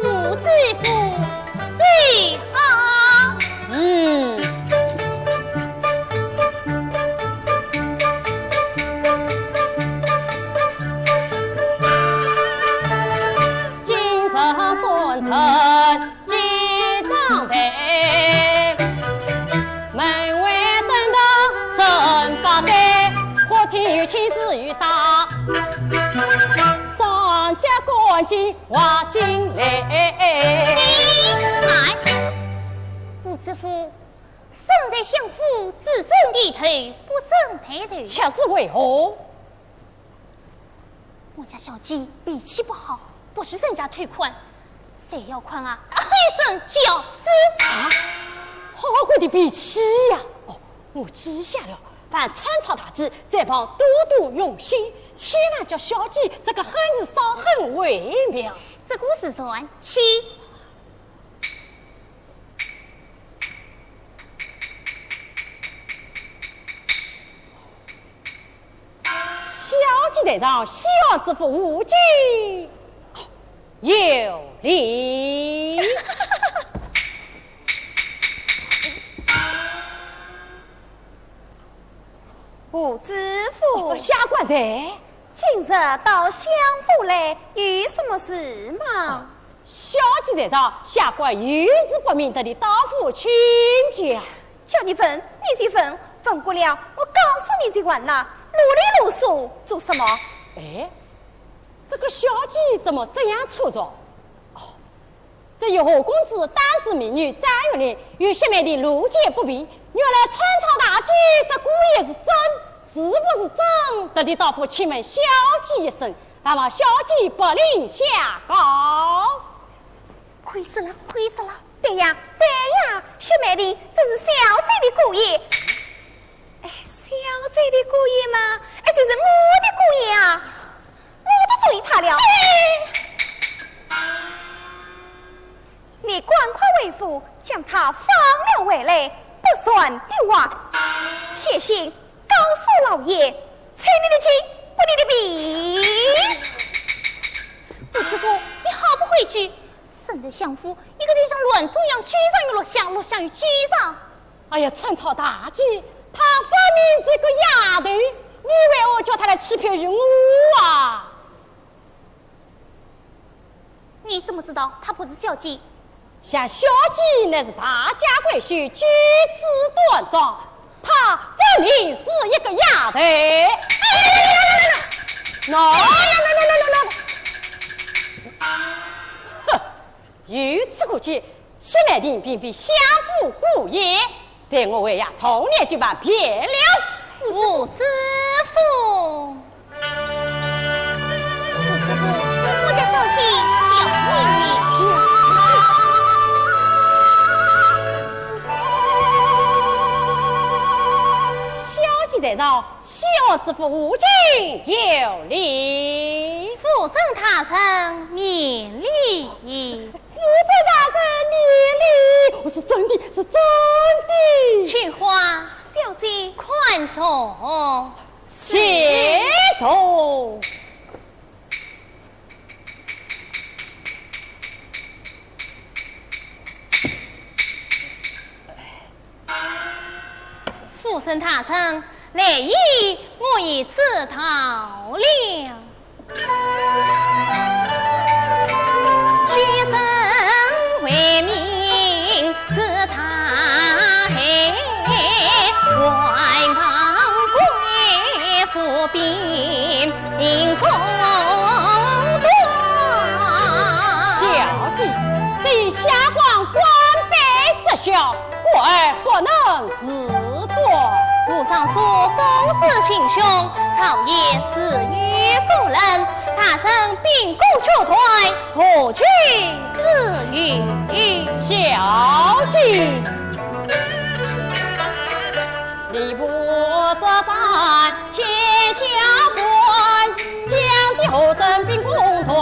吴知府最好。嗯。今日转城 几张台，门外登堂三八对，花厅有请是有赏，上街赶集话进来。哎，吴知府，身在相府，只准低头，不准抬头。却是为何？ 我家小姐脾气不好，不许人家退款，谁要款啊，黑声叫死。啊，好好个脾气呀！哦，我记下了，办穿插大计，这旁多多用心，千万叫小姐这个狠人少狠为妙。这个是传奇。 小姐在上，西王知府无敬有礼。吴知府。哦，下官在。今日到相府来，有什么事吗？哦，小姐在上，下官有事不明白的，到府请教。 叫你问，你就问，问过了，我告诉你就完了，啰里啰嗦做什么？哎，这个小姐怎么这样粗俗？哦，这月华公子当时民女张月莲与谢曼婷路见不平，原来穿插大计，说姑爷是真，是不是真？特地到府请问小姐一声，还望小姐不吝下告。 亏死了，亏死了！对呀，对呀，薛美丽，这是小姐的姑爷。哎，小姐的姑爷嘛，哎，这是我的姑爷啊，我都中意他了。哎，你赶快回府，将他放了回来，不然的话，写信告诉老爷，拆你的亲，剥你的皮。吴知府，你好不规矩，深得相府，一个就像乱种一样，居上又落下，落下又居上。哎呀，春草大姐，她分明是个丫头，你为何叫她来欺骗于我啊？你怎么知道她不是小姐？想小姐乃是大家闺秀，举止端庄，她分明是一个丫头。哎呀呀呀呀呀呀！喏，喏，喏，喏，喏，喏，喏，哼，由此可见，薛美丽并非相府姑爷，待我回衙从严就办便了。吴知府。 吴知府，我家小姐叫你。小姐在上，谢吴知府无敬有礼。府尹大人免礼。府尹大人免礼，我是真的，是真的。春花，小姐，快坐。 谢谢。府尹大人，来意我已知道了。 小姐，这下官官拜之下， 故而不能自断。吴尚书总是行凶，朝野自有公论，大人秉公决断，何罪之有？小姐。吏部作战见下官，将的何人秉公断，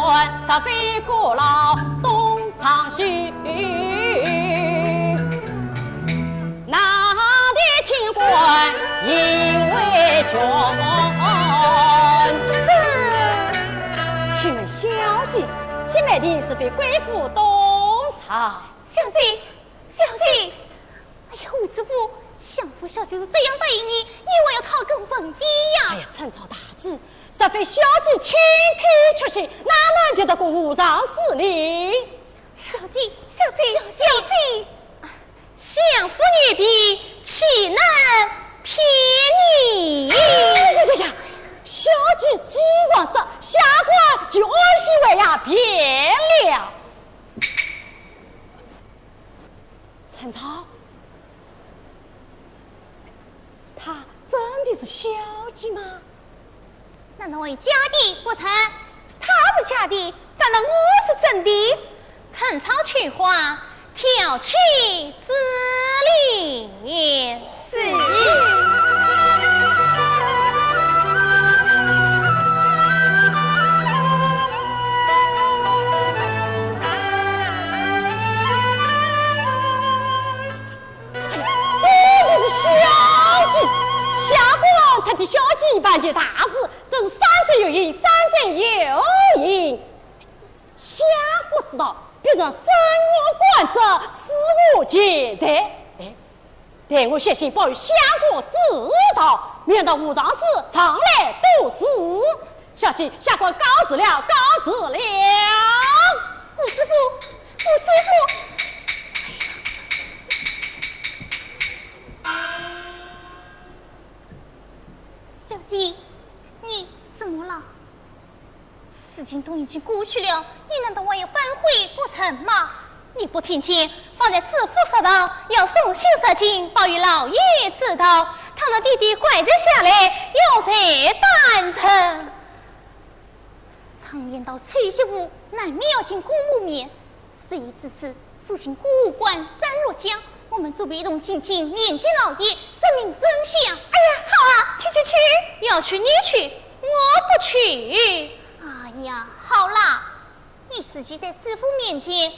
若非过劳东 昌许，那的清官因为穷。这，请问小姐，新来的是被贵府东厂？小姐，小姐！哎呀，吴知府，相府小姐是这样答应你，你还要讨个问题呀？哎呀，春草大姐，若非小姐亲口确信，哪能敌得过吴尚书呢？ 小姐，小姐，小姐，相府女婢岂能骗你？哎呀呀呀！小姐既然说，下官就按时回衙便了。陈超，她真的是小姐吗？ 难道还有假的不成？她是假的，难道我是真的？陈超，去花，挑起珠帘。是。真的是小姐，下官特替小姐办件大事， 真是三岁有膺，三岁有膺。相府之道，必然深恶贯昭，肆无忌惮。哎，待我写信报与相府知道，免得吴尚书常来多事。小姐，下官告辞了，告辞了。吴知府，吴知府。 小姐，你怎么了？事情都已经过去了，你难道还要反悔不成吗？你不听见方才知府说道，要送信入京，报与老爷知道，倘若爹爹怪罪下来，有罪担当。常言道，娶媳妇难免要见姑母面，事已至此，苏醒过关斩六将，我们准备一同进京面见老爷，说明真相。哎呀，好啊，去去去！要去你去，我不去。哎呀，好啦，你自己在知府面前连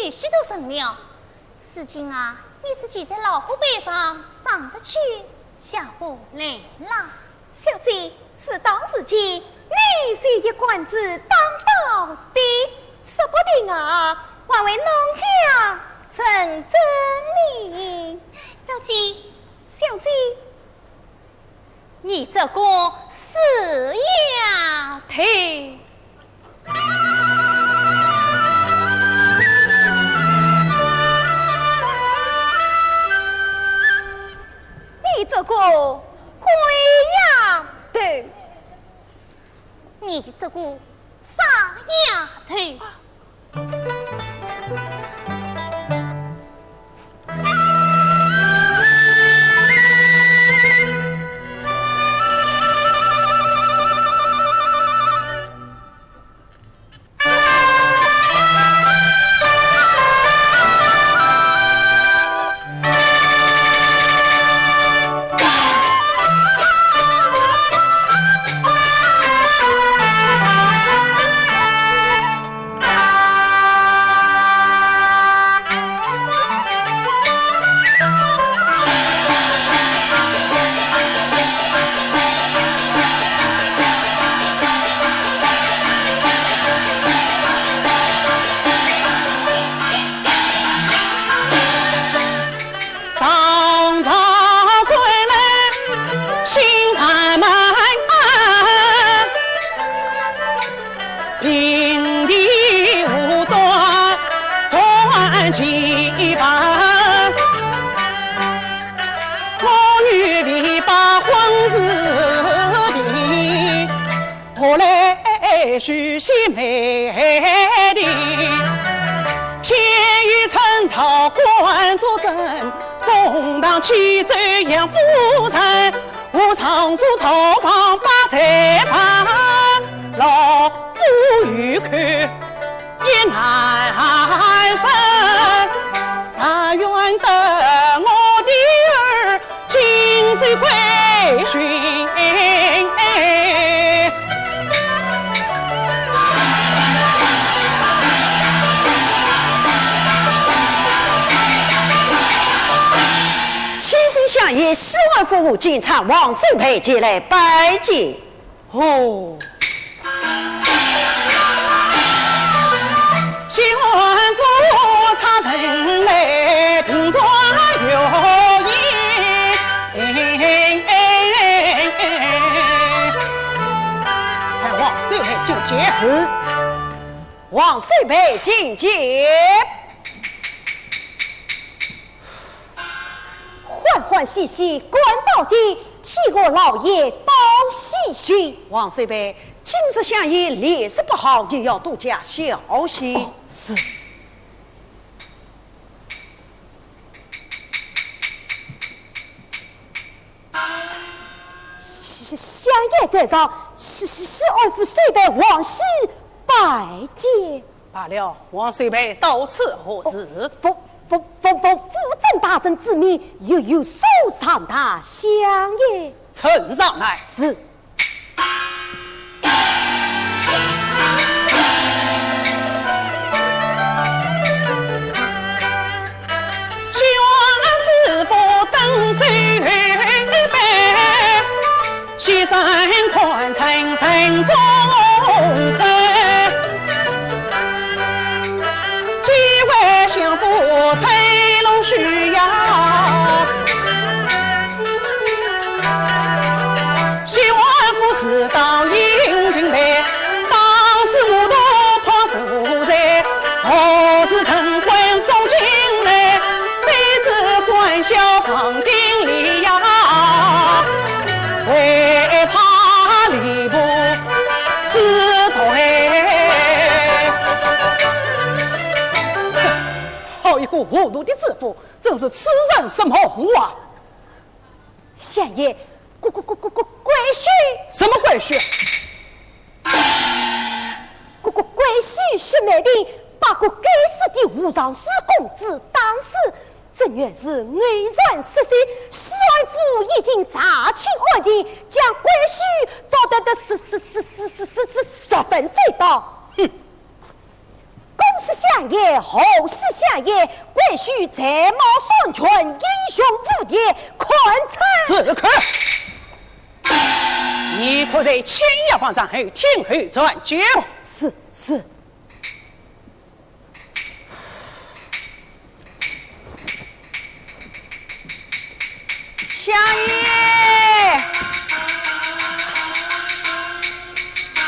女婿都认了，如今啊，你自己在老虎背上上得去，下不来啦。 小姐，事到如今，你这一官子当到底，说不定啊，还为农家成真呢。小姐，小姐，你这个死丫头！ 你这个鬼丫头！你这个傻丫头！ 上朝归来心烦闷，平地无端传奇闻。我与李白婚字定， 何来许仙美丽？偏遇陈朝官作证，公堂起奏杨夫人，无上书朝房把罪犯，老夫与口也难分。但愿得我的儿 紧随归顺。启禀相爷，西安府警察王守备前来拜见。 哦。西安府差人来听说有言。传王守备进见。是，王守备进见。 欢欢喜喜赶到的，天下老爷道喜讯。王守备，今日相爷脸色不好，你要多加小心。哦，是。相，相爷在上，西，西，西安府守备王喜拜见。 罢了，王守备到此何事？奉，奉，奉，奉，奉府尹大人之命，有，有事上达相爷。呈上来。是。西安知府登守备， 先生看臣呈奏本，几位相府催龙须呀。西安府事到营京来，当时我都怕无罪，何时城关送进来，卑职官校放定 呀，为怕吏部私通哎。好一个糊涂的知府，真是痴人说梦话。相爷，规，规，规，规，规矩。什么规矩？ 规，规，规矩是没的，不把个该死的无常书公子打死，这原是偶然失手，西安府已经查清案情，将关羽捉得的十十十十十十十十分周到。哼！恭喜相爷，贺喜相爷，关羽才貌双全，英雄无敌，堪称。住口！你可在千言万语听候转奏。是，是。 相爷，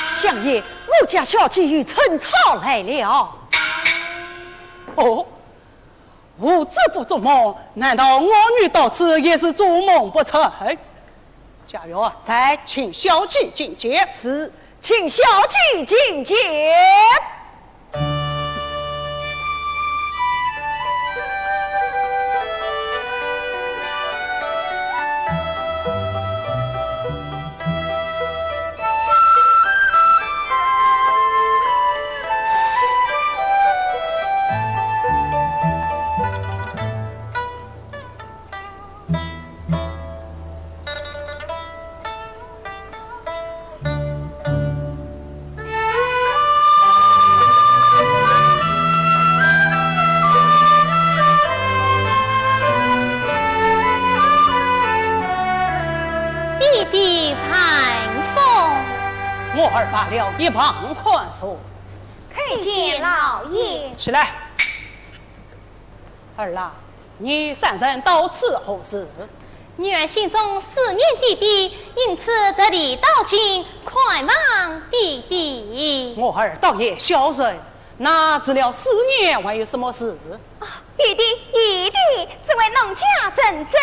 相爷，我家小姐与陈操来了。哦，我这副做梦，难道我女到此也是做梦不成？家院，在。请小姐觐见。是，请小姐觐见。 爹爹寒风。我儿罢了，一旁宽坐。叩见老爷。起来。 儿啊，你三人到此何事？女儿心中思念爹爹，因此特地到京看望爹爹。我儿倒也孝顺，那除了思念还有什么事？啊，爹爹，爹爹，这位农家真真。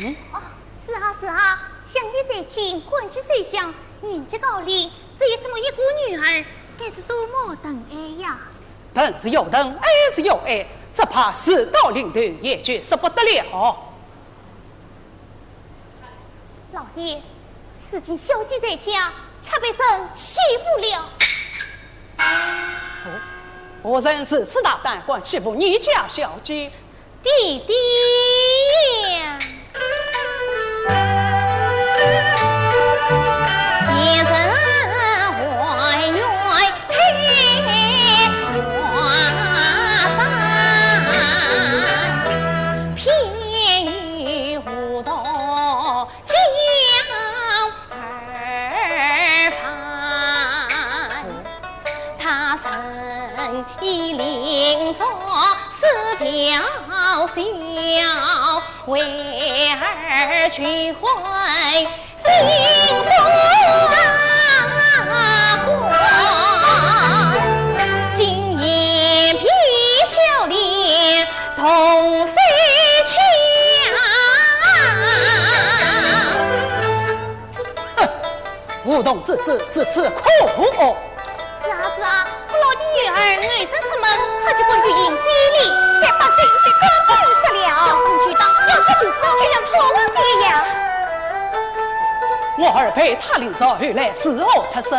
嗯？哦，是啊，是啊，相爷在京官居首相，年纪高龄，只有这么一个女儿，该是多么疼爱呀！ 疼是有疼，爱是有爱，只怕事到临头，也就说不得了。老爷，如今小姐在家，却被人欺负了。哦，何人如此大胆，敢欺负你家小姐？ 爹爹呀。哼，无动之子，如此可恶。是啊，是啊，不劳你女儿，我身出门，她就不愿意这里，被百姓是高高杀了。要打就打，要杀就杀，就像讨王的一样。我儿被他凌辱，后来如何脱身？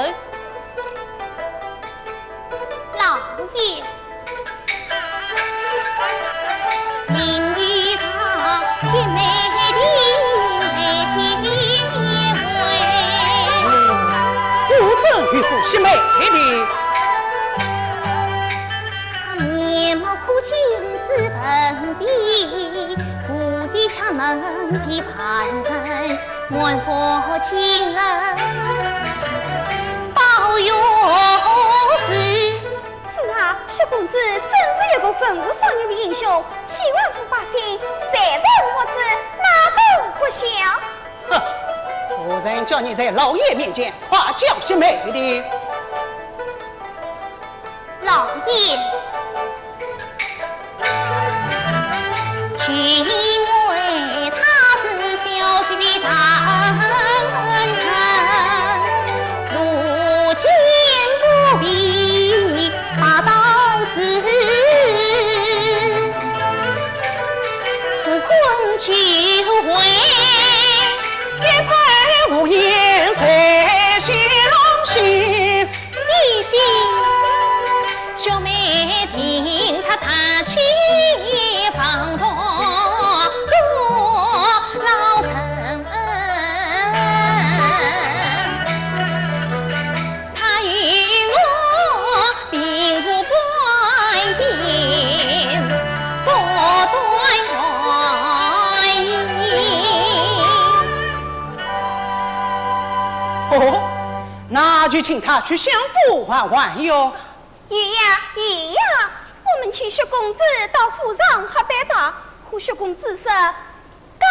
老爷。 果真有个惜妹的。是啊，薛公子真是一个文武双全的英雄，千万府百姓谁人不知，哪个不晓？哼，何人叫你在老爷面前夸奖惜妹的？老爷。就请他去相府玩玩哟。有呀，有呀，我们请薛公子到府上喝杯茶，可薛公子说，高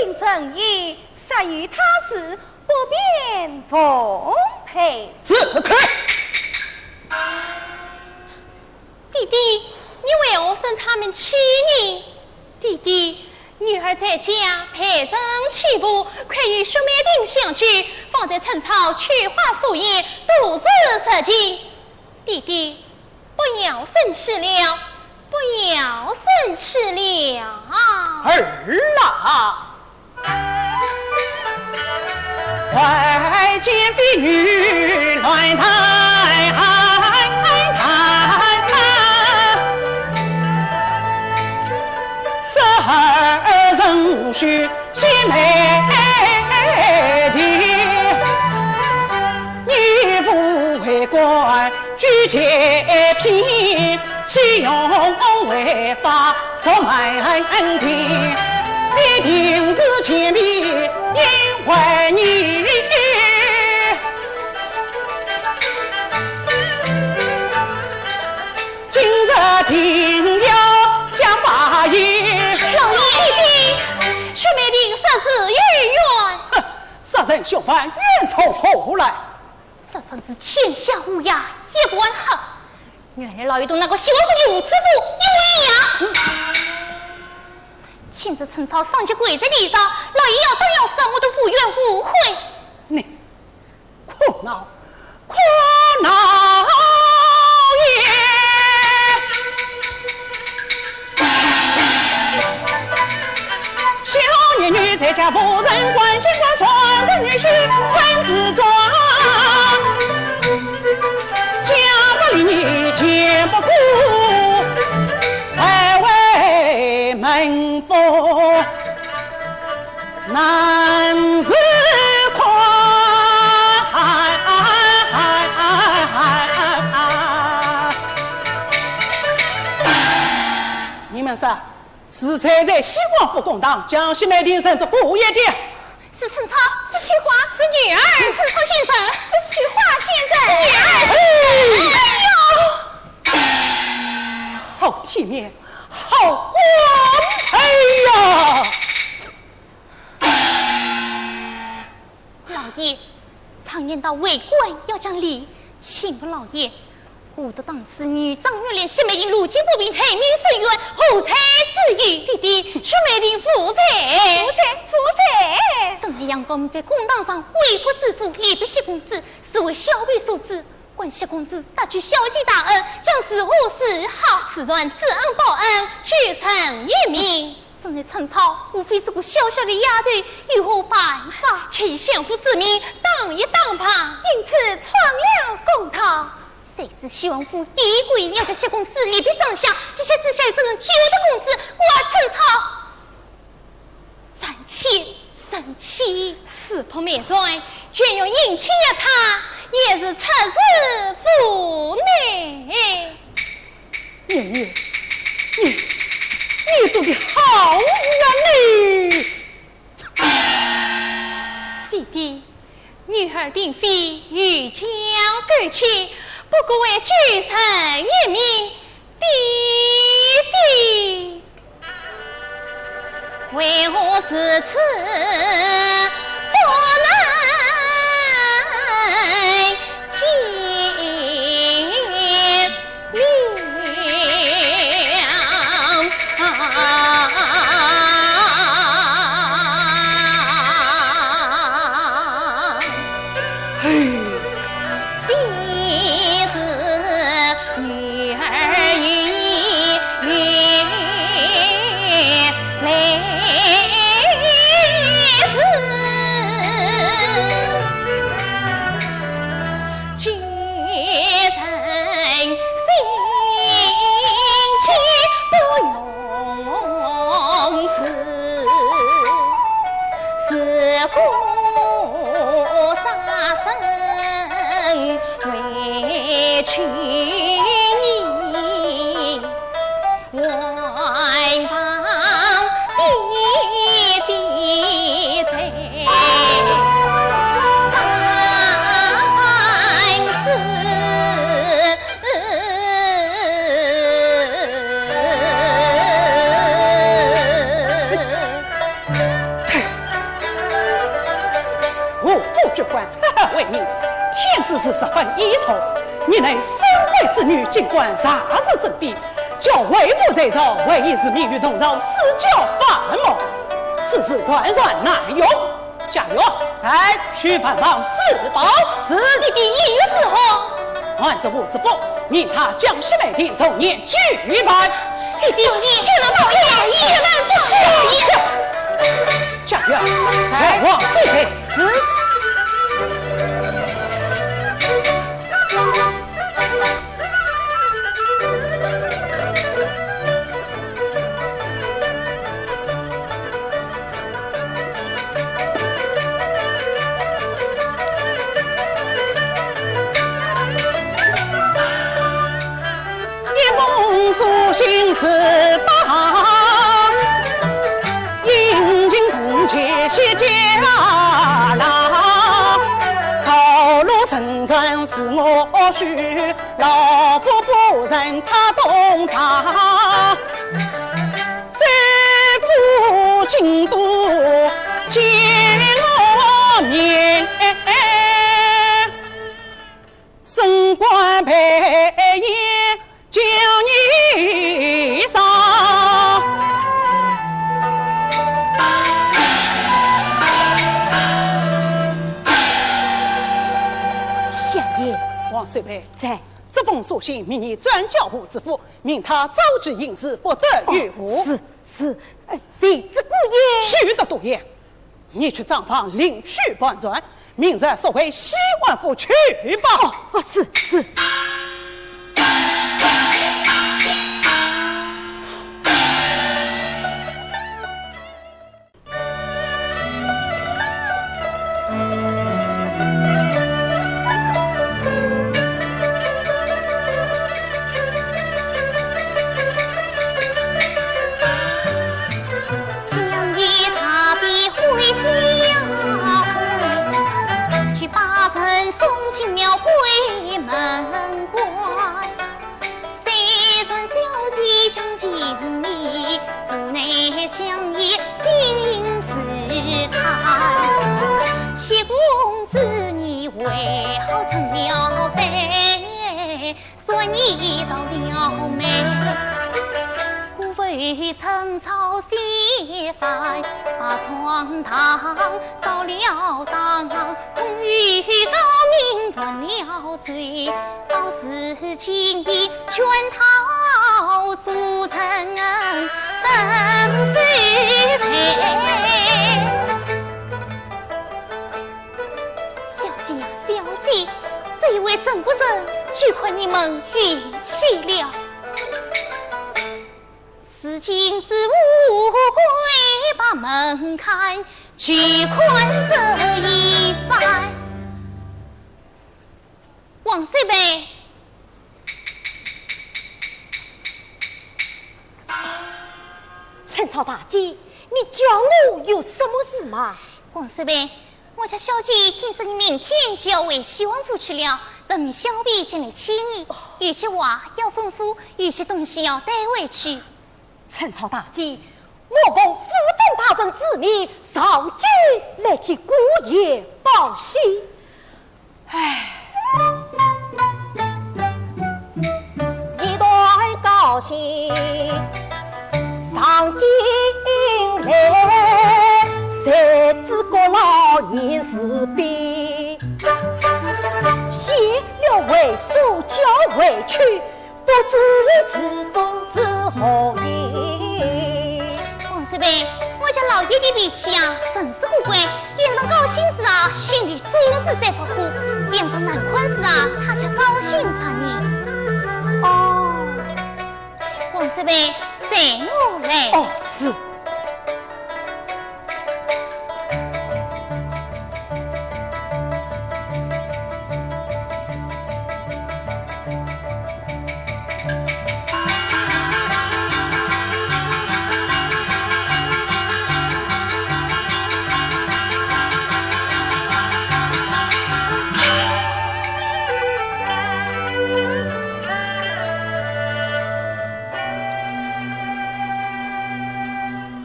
进人员，若有他事，不便奉陪。住口！ 弟弟，你为何生他们气呢？弟弟，女儿在家陪人欺负，亏与薛美亭相救，方才趁操取花素叶，多次受尽。弟弟，不要生气了，不要生气了。儿啊！ 老爷，弟弟，薛美亭杀子有冤。哼，杀人凶犯冤从何来？ 这真是天下乌鸦一般黑。原来老爷同那个西王府的胡知府一模一样。今日趁操上级跪在地上，老爷要打要杀，我都无怨无悔。你，苦恼，苦恼也！ 小女女在家无人管，先官双人女婿怎知状？家法礼义全不顾，还为门风难自宽。你们说， 是谁在西王府公堂将薛美亭认作故意的？是趁操，是秋花，是女儿，是趁操先生，是秋花先生，是女儿，是……哎呦！好体面，好光彩呀！ 老爷，常言道为官要讲理，请问老爷，何得当时女掌月连薛美亭路见不平，投名申冤，何罪之有？弟弟，薛美亭无罪。无罪，无罪。沈海阳刚在公堂上为国之父，力逼薛公子，是为小辈所知， 关薛公子搭救小姐大恩，将如何是好？自然知恩报恩，救人一命。身在趁操，无非是个小小的丫头，有何办法？且以相府之命，打一打吧。因此闯了公堂。谁知西王府一意孤行，要将薛公子立于帐下，这下只下有怎能救得公子？故而趁操 三千，三千。四百万，就用银钱压他，也是出师无力。你，你，你，你做的好事啊你！弟弟，女儿并非欲将勾结，不过为救人一命， 弟弟，为何如此不能见谅？嘿。 今日女儿有意来迟，今日心急不容辞。 如果杀身为求你，还望弟弟在上海我夫君官，为民，天子是十分倚重，你乃深闺之女，竟敢擅自生变，叫为父在朝，为一时命与同朝私交反目，此事断然难容。 家院，在。去办房四宝。是。爹爹，意欲如何？还是我之福，命他将西门町重年举办。爹爹，千万不要，千万不要。家院，在。在。王四爷。是。 一封书信是吧，殷勤同结谢家郎，道路成全是我许，老夫不忍他东张。 谁负京都见我面，升官拜见叫你上。相爷。王守备。在。这封书信命你转交吴知府， 命他召集营士，不得有误。哦，是，是。哎，未知姑爷。休得多言，你去账房领取盘缠，明日速回西王府去吧。哦，哦，是，是。 相爷踏遍回乡关，去把人送进了鬼门关。 虽然小姐相见你，无奈相爷心事淡。谢公子你为何成了悲，说你倒了霉。 孤坟寸草心烦，把床堂烧了当，空余高明断了罪，到时请你全套主人等随陪。小姐呀，小姐，这一位郑夫人，就看你们运气了。 如今是富贵把门开，就看这一番。王守备。陈操大姐，你叫我有什么事吗？王守备， 我家小姐听说你明天就要回西王府去了，本命小婢前来请你，有些话要吩咐，有些东西要带回去。陈操大姐，我奉府尹大人之命，上京来替姑爷报喜。唉。 一段高兴上京来，谁知个老年事变，写了遺书交回去，不知其中是何意。王守备，我家老爷的脾气啊，真是古怪。 平常高兴时啊，心里总是在发火；平常难看时啊，他却高兴着呢。哦。王守备，随我来。哦，是。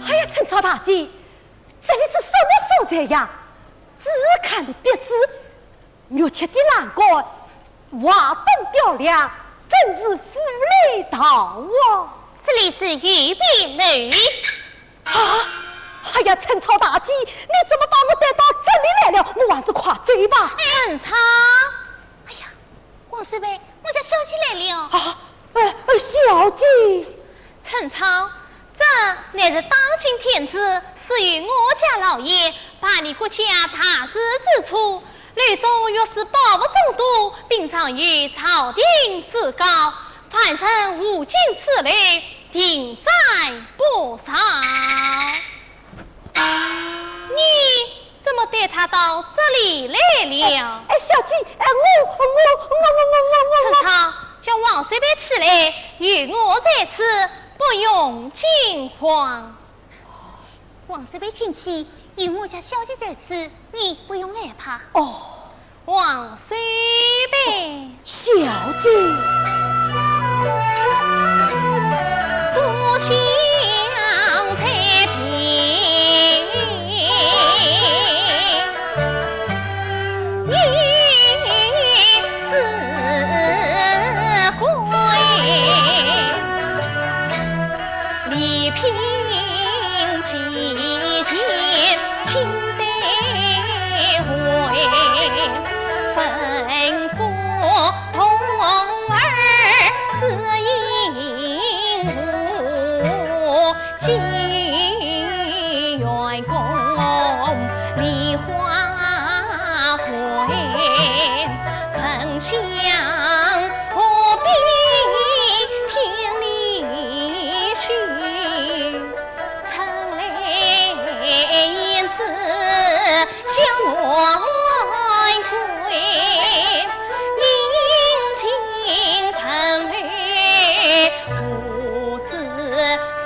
哎呀，陈操大姐，这里是什么所在呀？只看得鼻子，玉砌的栏杆，瓦顶雕梁，真是富丽堂皇。这里是御笔楼。啊！哎呀，陈超大姐，你怎么把我带到这里来了？我还是快走吧。陈超，哎呀，王守备，我家小姐来了。啊，呃，呃，小姐。陈超，这乃是当今天子赐予我家老爷办理国家大事之初，楼中御史宝物众多，并藏有朝廷之高，凡人无进此楼，定斩不饶。你 怎么带他到这里来了？哎，小姐，哎，我，我，我，我，我，我，我，陈超，叫王守备起来，有我在此，不用惊慌。王守备请起，有我家小姐在此，你不用害怕。哦。 王守备。小姐。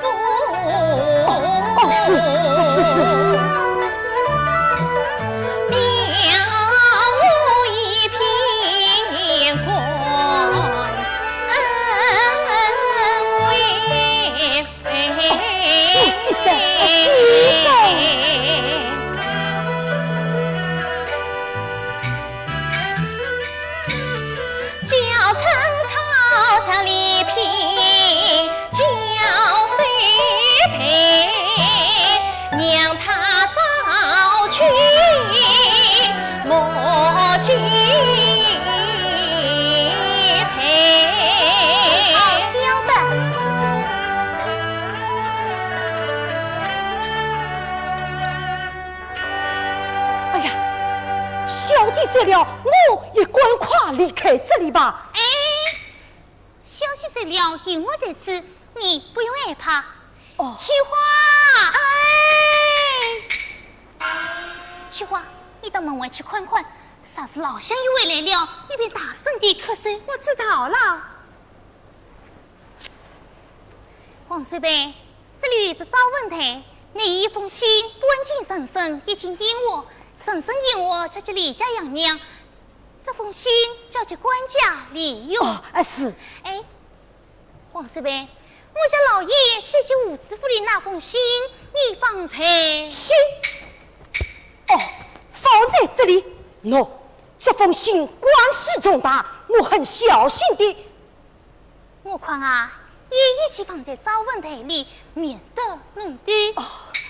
哦，哦，是，是，是。哦，我记得，我记得。 好笑的。哎呀，小姐走了，我也赶快离开这里吧。哎，小姐走了，有我在此，你不用害怕。哦。秋花！哎！秋花，你到门外去看看，若是老相爷回来了，你便大声地咳嗽。我知道了。 王守备，这里是昭文台，你一封信半径人参一径燕窝，人参燕窝交给李家杨娘，这封信交给管家李勇。哦，啊，是。哎，王守备，我家老爷写给吴知府的那封信，你方才……信？哦，放在这里。喏，这封信关系重大，我很小心的。 我看啊，也一起放在昭文台里，免得弄丢。哦。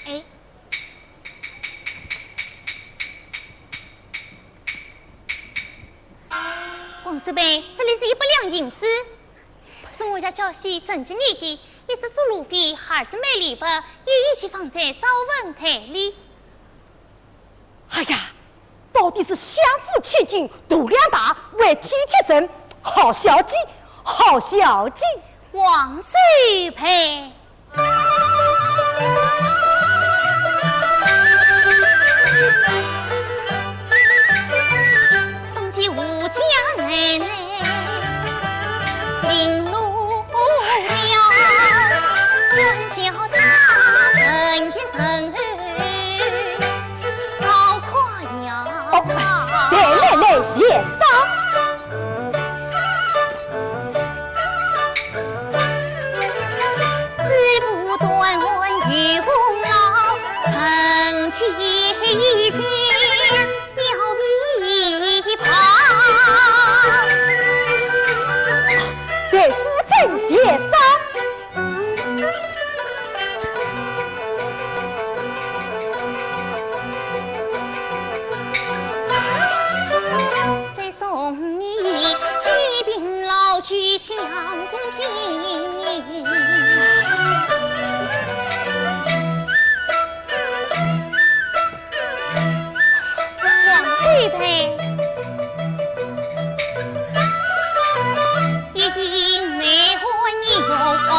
哎，王守备，这里是一百两银子，是我家小姐赠给你的，一只做路费，二只买礼物，也一起放在昭文台里。 哎呀，到底是相府千金度量大，还体贴人，好小姐，好小姐。王守备。哦，来来来，谢上。岳父正谢上。 王太太，一定没和你用啊。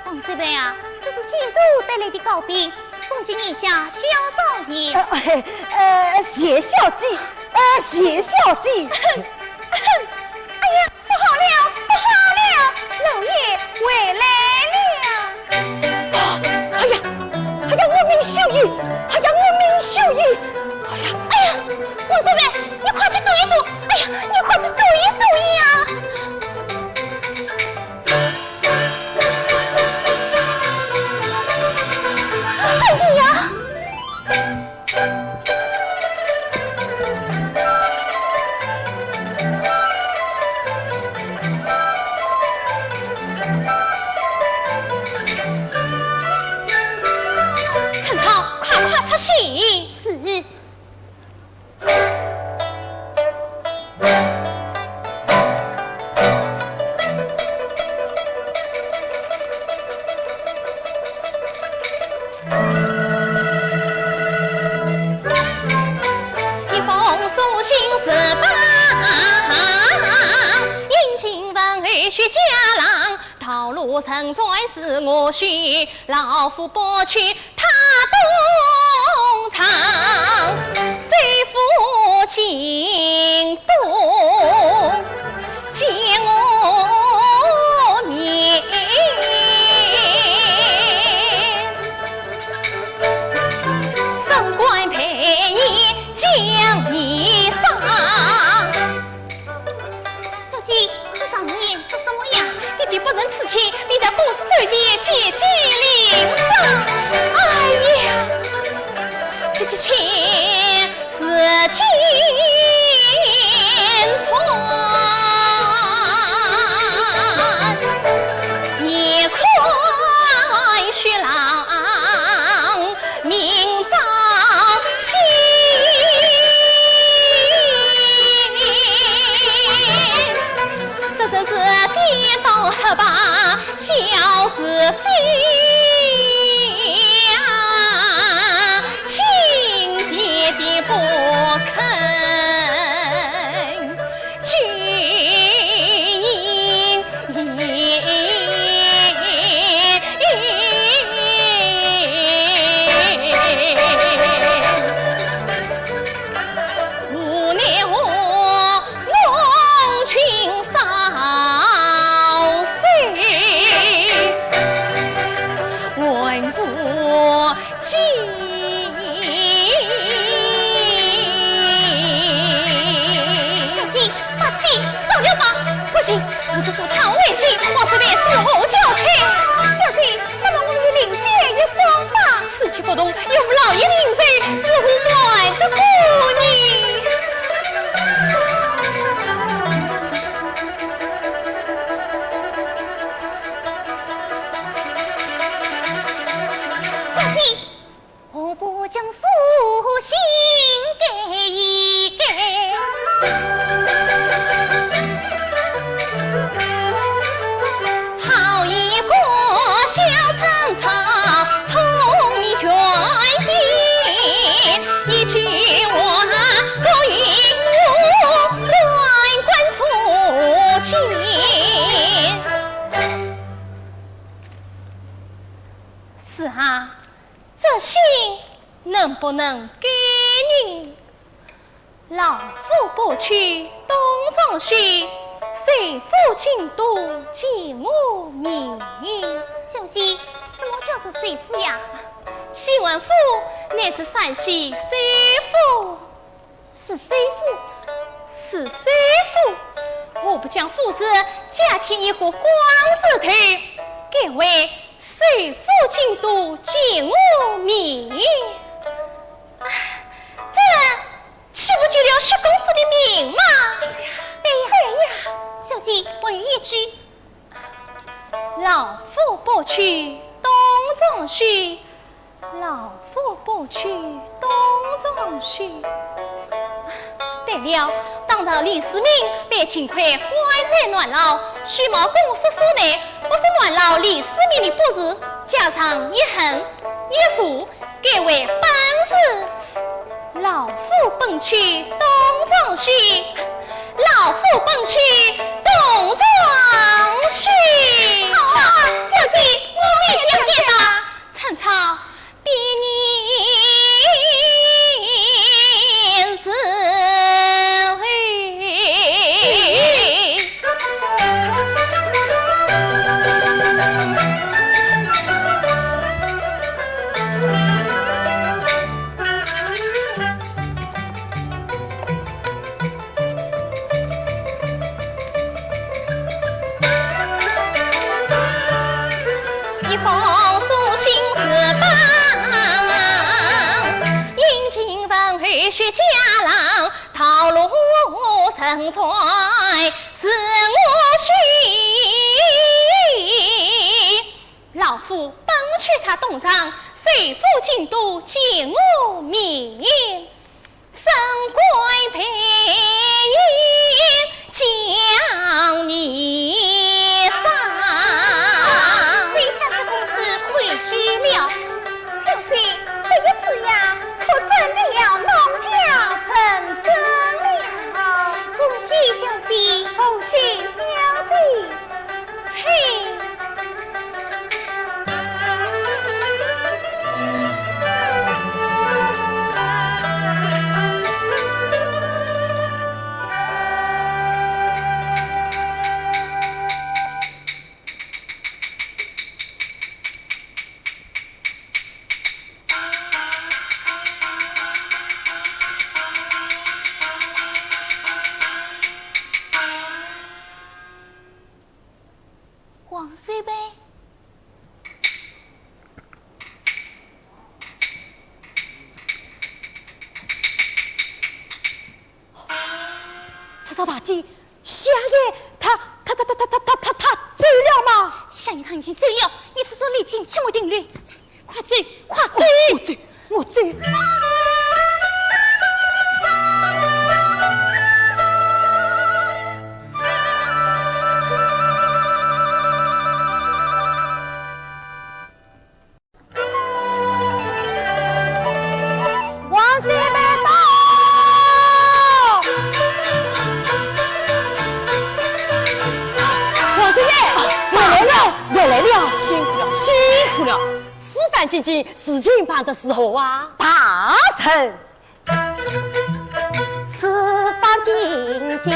王太太啊，这是京都带来的糕饼，送给你家小少爷。呃，呃，谢小姐，呃，谢小姐。哎呀， 不好了，不好了，老爷回来了！哎呀，哎呀，我命休矣！哎呀，我命休矣！哎呀，哎呀，王太太，你快去躲一躲！哎呀，你快去躲一躲呀！哎呀！ 陈超，快快出去！是。 一封书信是吧？引进文后许家郎，道路成全是我许，老夫不去 他东床，谁负京都见我面？升官拜业讲一声。 小姐，这上面说什么呀？爹爹不忍此情，便将公子收监，解解临霜。哎呀，这这情是情错，你看雪郎 明朝起，这真是颠倒黑白，笑是非呀，亲爹爹不肯。 小姐，把信烧了吧。不行，我这副汤味信，我是被死后交配。小姐，那么我与林仙一双吧。此去不同，有老爷临在，如何瞒得过你？小姐， 我不将书信改一改。好一个小陈超，聪明权柄，一句话可以我官官说尽。是啊， 这信能不能改呢？老夫不去东床睡，谁负京都见我面？小姐，什么叫做谁负呀？西王府乃是山西首府。 是首富。是首富，我不将富字改加添一个光字头，改为首富京都见我面。啊，这岂不就了薛公子的命吗？对呀，对呀，小姐，还有一句。老夫不去东床睡，老夫不去东床睡。对了，当朝李世民被秦桧关在暖牢，许茂公说书呢，不是暖牢李世民的不是，加上一横一竖，改为本字。老夫奔去东床睡，老夫奔去东床睡。好啊，小姐，我们也这样改吧。春草 一封书信是本，殷勤问候薛家郎，道路甚远是我去。老夫奔去他东床，首富京都见我面。 升官拜见将你上。这下薛公子回去了。小姐，这一次呀，可真的要弄巧成真了。恭喜小姐，恭喜小姐。 嘿。王守备。赤兔大姐，相爷他，他，他，他，他，他，他走了吗？相爷他已经走了，你速速离京，切莫停留。 快走，快走！我走，我走。王守备到。王守备，回来了，回来了，辛苦了，辛苦了。 此番进京，事情办得如何啊？大人，此番进京，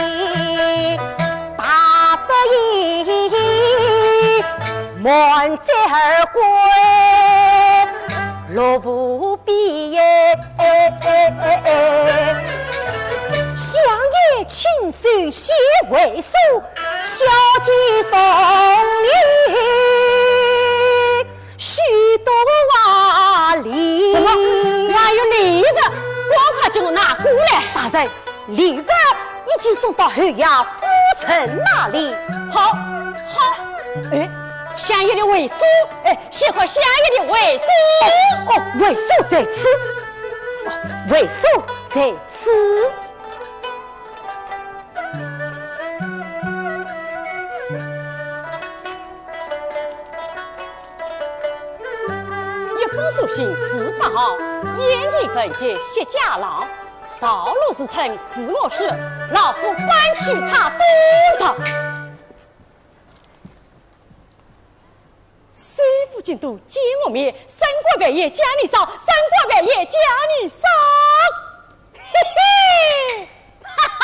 大不易，满载而归，乐无边。相爷亲手写遺书，小姐送礼。 许多啊礼。什么？还有礼物？赶快给我拿过来。大人，礼物已经送到侯爷夫人那里。好，好。哎，相爷的遺书，哎，先看相爷的遗书。哦，哦，遗书在此。哦，遗书在此。 一封书信是八号，殷勤问候谢家郎，道路是程是我去，老夫奔去他东床。首富京都见我面，升官拜也加你赏，升官拜也加你赏。嘿嘿，哈哈，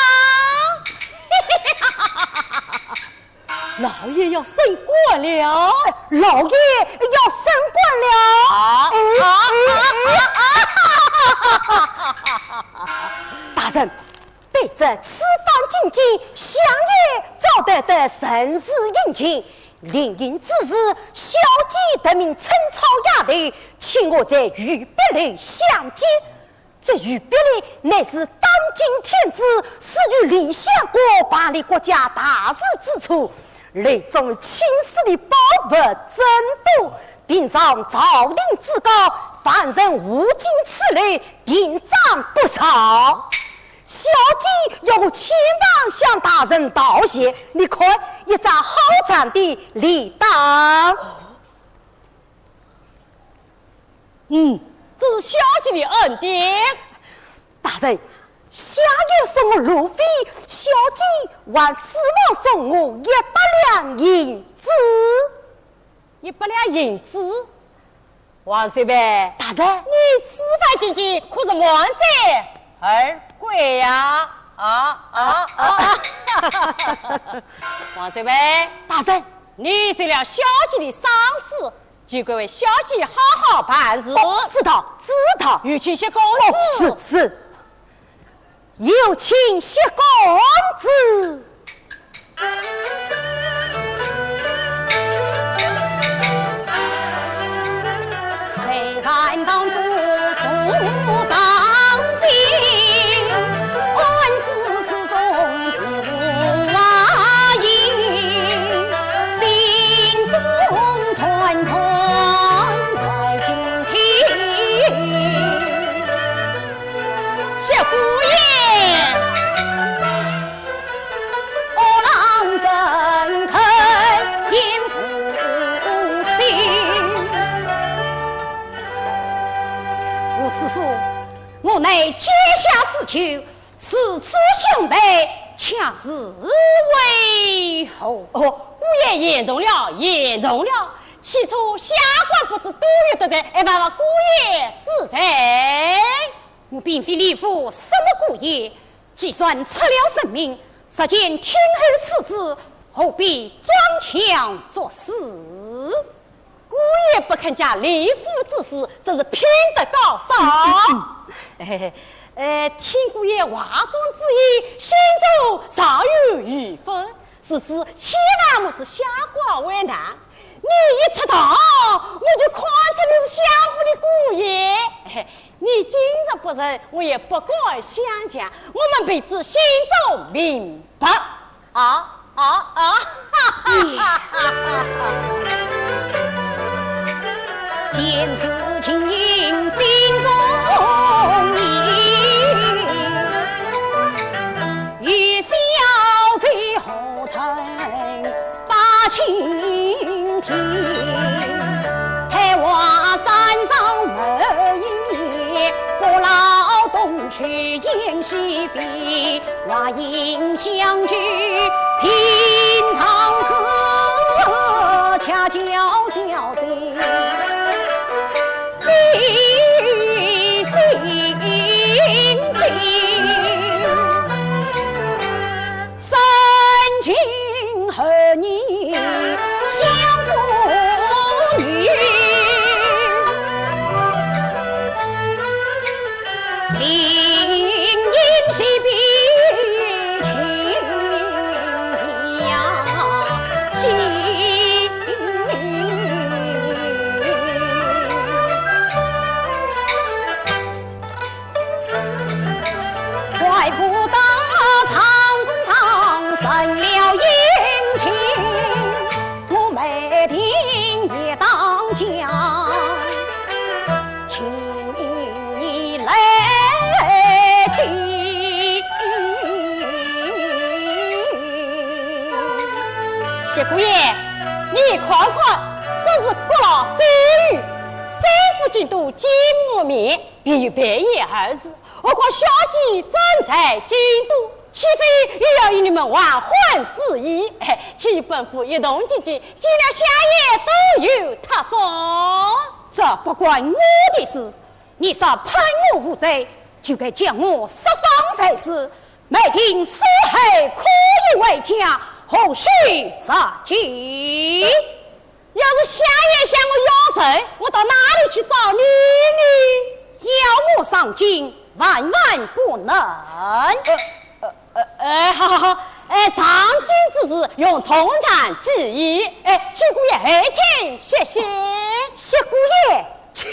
嘿嘿哈哈哈哈。 老爷要升官了。老爷要升官了。啊，哎，啊，哎，哎。啊，啊，啊。大人，卑这此番进京，相爷早得得圣旨殷勤，临行之时，小姐特命春草丫头，请我在御笔楼相见。这御笔楼乃是当今天子赐予理相国办理国家大事之处，楼中青丝的宝物真多， 平常朝廷之高，凡人无进此楼，定长不少。小姐要我千万向大人道谢，你看，一张好长的礼单。嗯，这是小姐的恩典。大人，相爷送我罗非，小姐还私房送我一百两银子。 一百两银子。王小白，大人。你此番进京可是满载而归呀？啊，啊，啊。王小白，大人。你受了小姐的赏识，就该为小姐好好办事。哦，知道，知道。有请谢公子。哦，是，是。 有请谢公子。谢姑爷。伍知府，我乃阶下之囚，如此相待，恰是为何？哦，姑爷言重了，言重了。起初下官不知多有得罪，还望姑爷恕罪。 我并非李府什么姑爷，既然出了人命，实见天后赐旨，何必装腔作势？姑爷不肯解李府之事，真是品德高尚。嘿嘿，呃，听姑爷话中之意，心中尚有余分， 如此千万莫使下官为难。你一出堂，我就看出你是相府的姑爷。嘿，你今日不认，我也不敢相强。我们彼此心中明白。啊，啊，啊，哈哈哈哈哈！ 见此情形心中疑，与小姐何曾把情提？待我山上某一夜，不劳东去雁西飞， 话音相聚，听唱时，恰巧小姐最心急。深情何以相负女？ 谢姑爷，你看看，这是阁老手谕，三府京都见无面，便有备言二字，何况小姐正在京都，岂非又要与你们完婚之意？请与本府一同进京，见了相爷都有他封。这不关我的事，你若判我无罪，就该将我释放才是。 未定死后可以回家，何须实情？要是相爷向我要人，我到哪里去找你呢？要我上京，万万不能。呃，呃，哎，好好好，哎，上京之事，容从长计议。哎，谢姑爷后厅歇息。谢姑爷，请。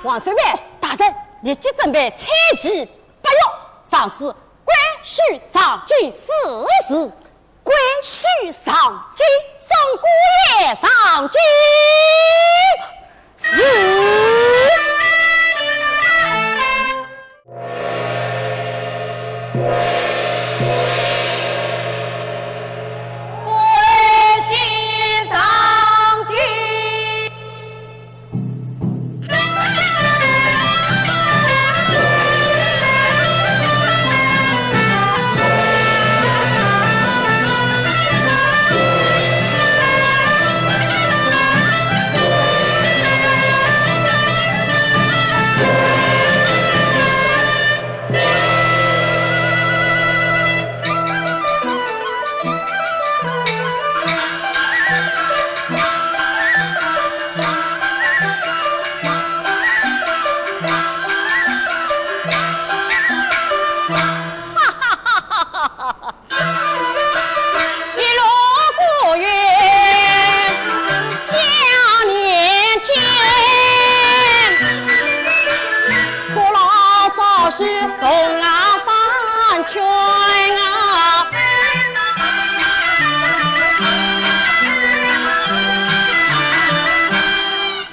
王守备大人，立即准备彩旗八月，上书 官宣上京四字。官宣上京，送姑爷上京四字。官宣上京。 一路过云霞连天，古老早是东啊山泉啊。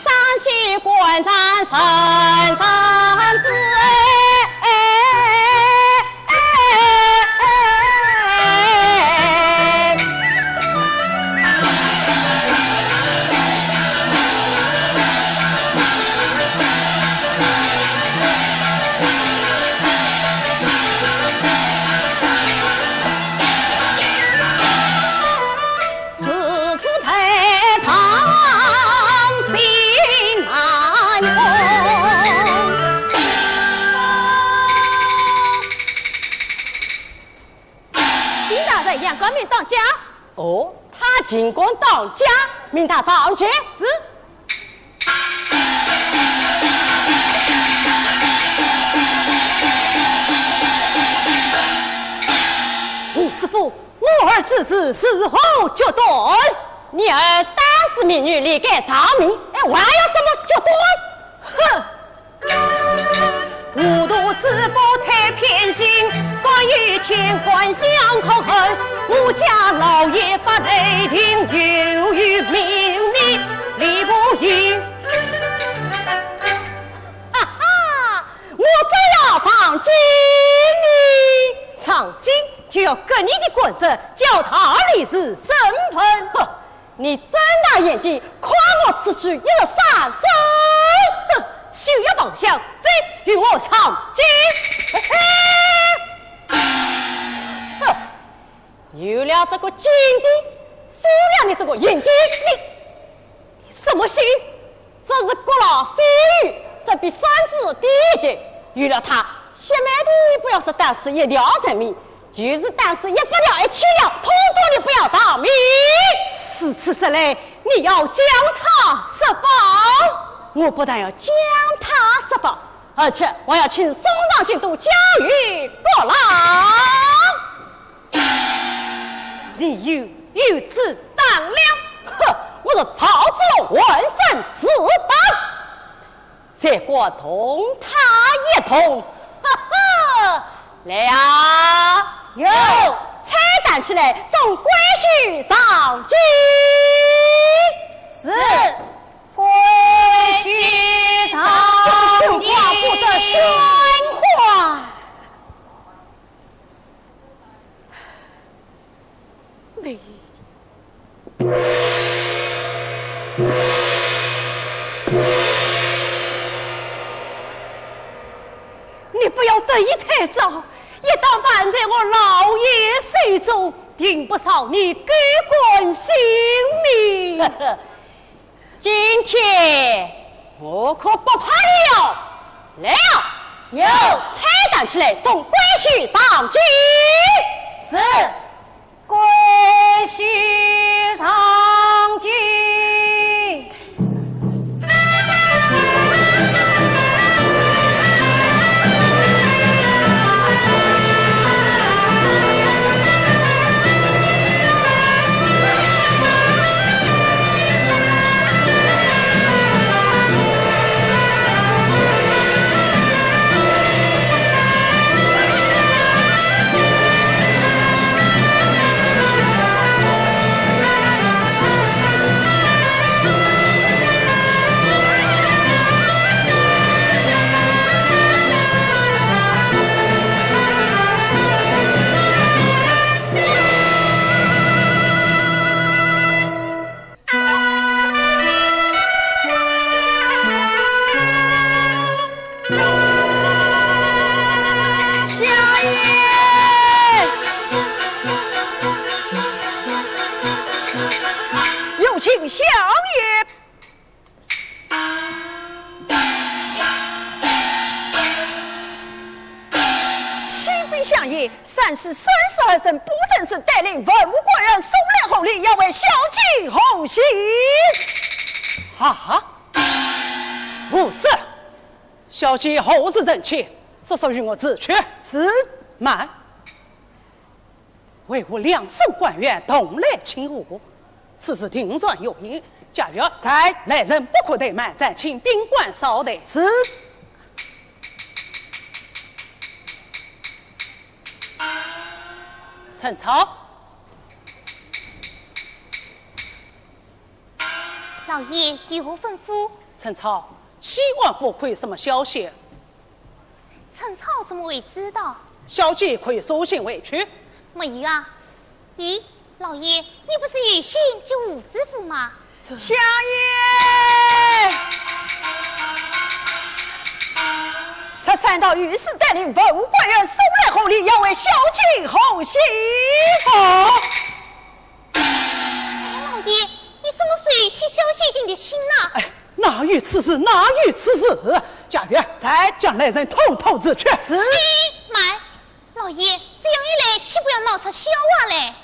山西官场人人知，哎，哎，哎，哎。 禀大人，杨官命当家。哦，他竟敢当家，命他上去。是。 胡知府，我儿之事如何决断？你儿当时命你立改上面，哎，还要什么决断？哼！ 哈哈，我正要上京呢。上京就要革你的官职，交他立誓审判。哼， 你睁大眼睛看我此去一日三省！哼，休要妄想，走，与我上京！嘿嘿！哼，有了这个金的，少了你这个银的。你，你什么信？ 这是阁老手谕，这比扇子低一级。有了它，雪梅地不要说打死一条人命，就是打死一百条、一千条，统统你不要偿命。如此说来，你要将他释放？我不但要将他释放，而且我要请送上京都交与阁老。 你有，有此胆量？哼，我若赵子龙，浑身是胆，谁敢动他一动？哈哈，来呀！有。彩担起来，送关羽上京。是。关羽上京。不得喧哗。 你，你不要得意太早，一旦犯在我老爷手中，定不饶你狗官性命。 今天我可不怕你哟！来呀！有。彩担起来，送关羽上京。是。关羽上京。相爷。启禀相爷，山西三十二省布政使带领文武官员送来厚礼，要为小姐贺喜。啊？不是，小姐何时成亲？速速与我辞去。是。慢。 为何两省官员同来请贺？此事定然有因。家院。在。来人不可怠慢，暂请禀官稍待。是。陈超。老爷有何吩咐？陈超，西安府可有什么消息？ 陈超怎么会知道？小姐可有书信回去？没有啊。咦，老爷，你不是有信给吴知府吗？这……相爷，十三道御史带领文武官员送来厚礼，要为小姐贺喜。啊！ 哎，老爷，你什么时候替小姐定的亲呐？哎，哪有此事，哪有此事？家院。在。将来人拖拖出去。是。哎，慢，老爷，这样一来，岂不要闹出笑话来？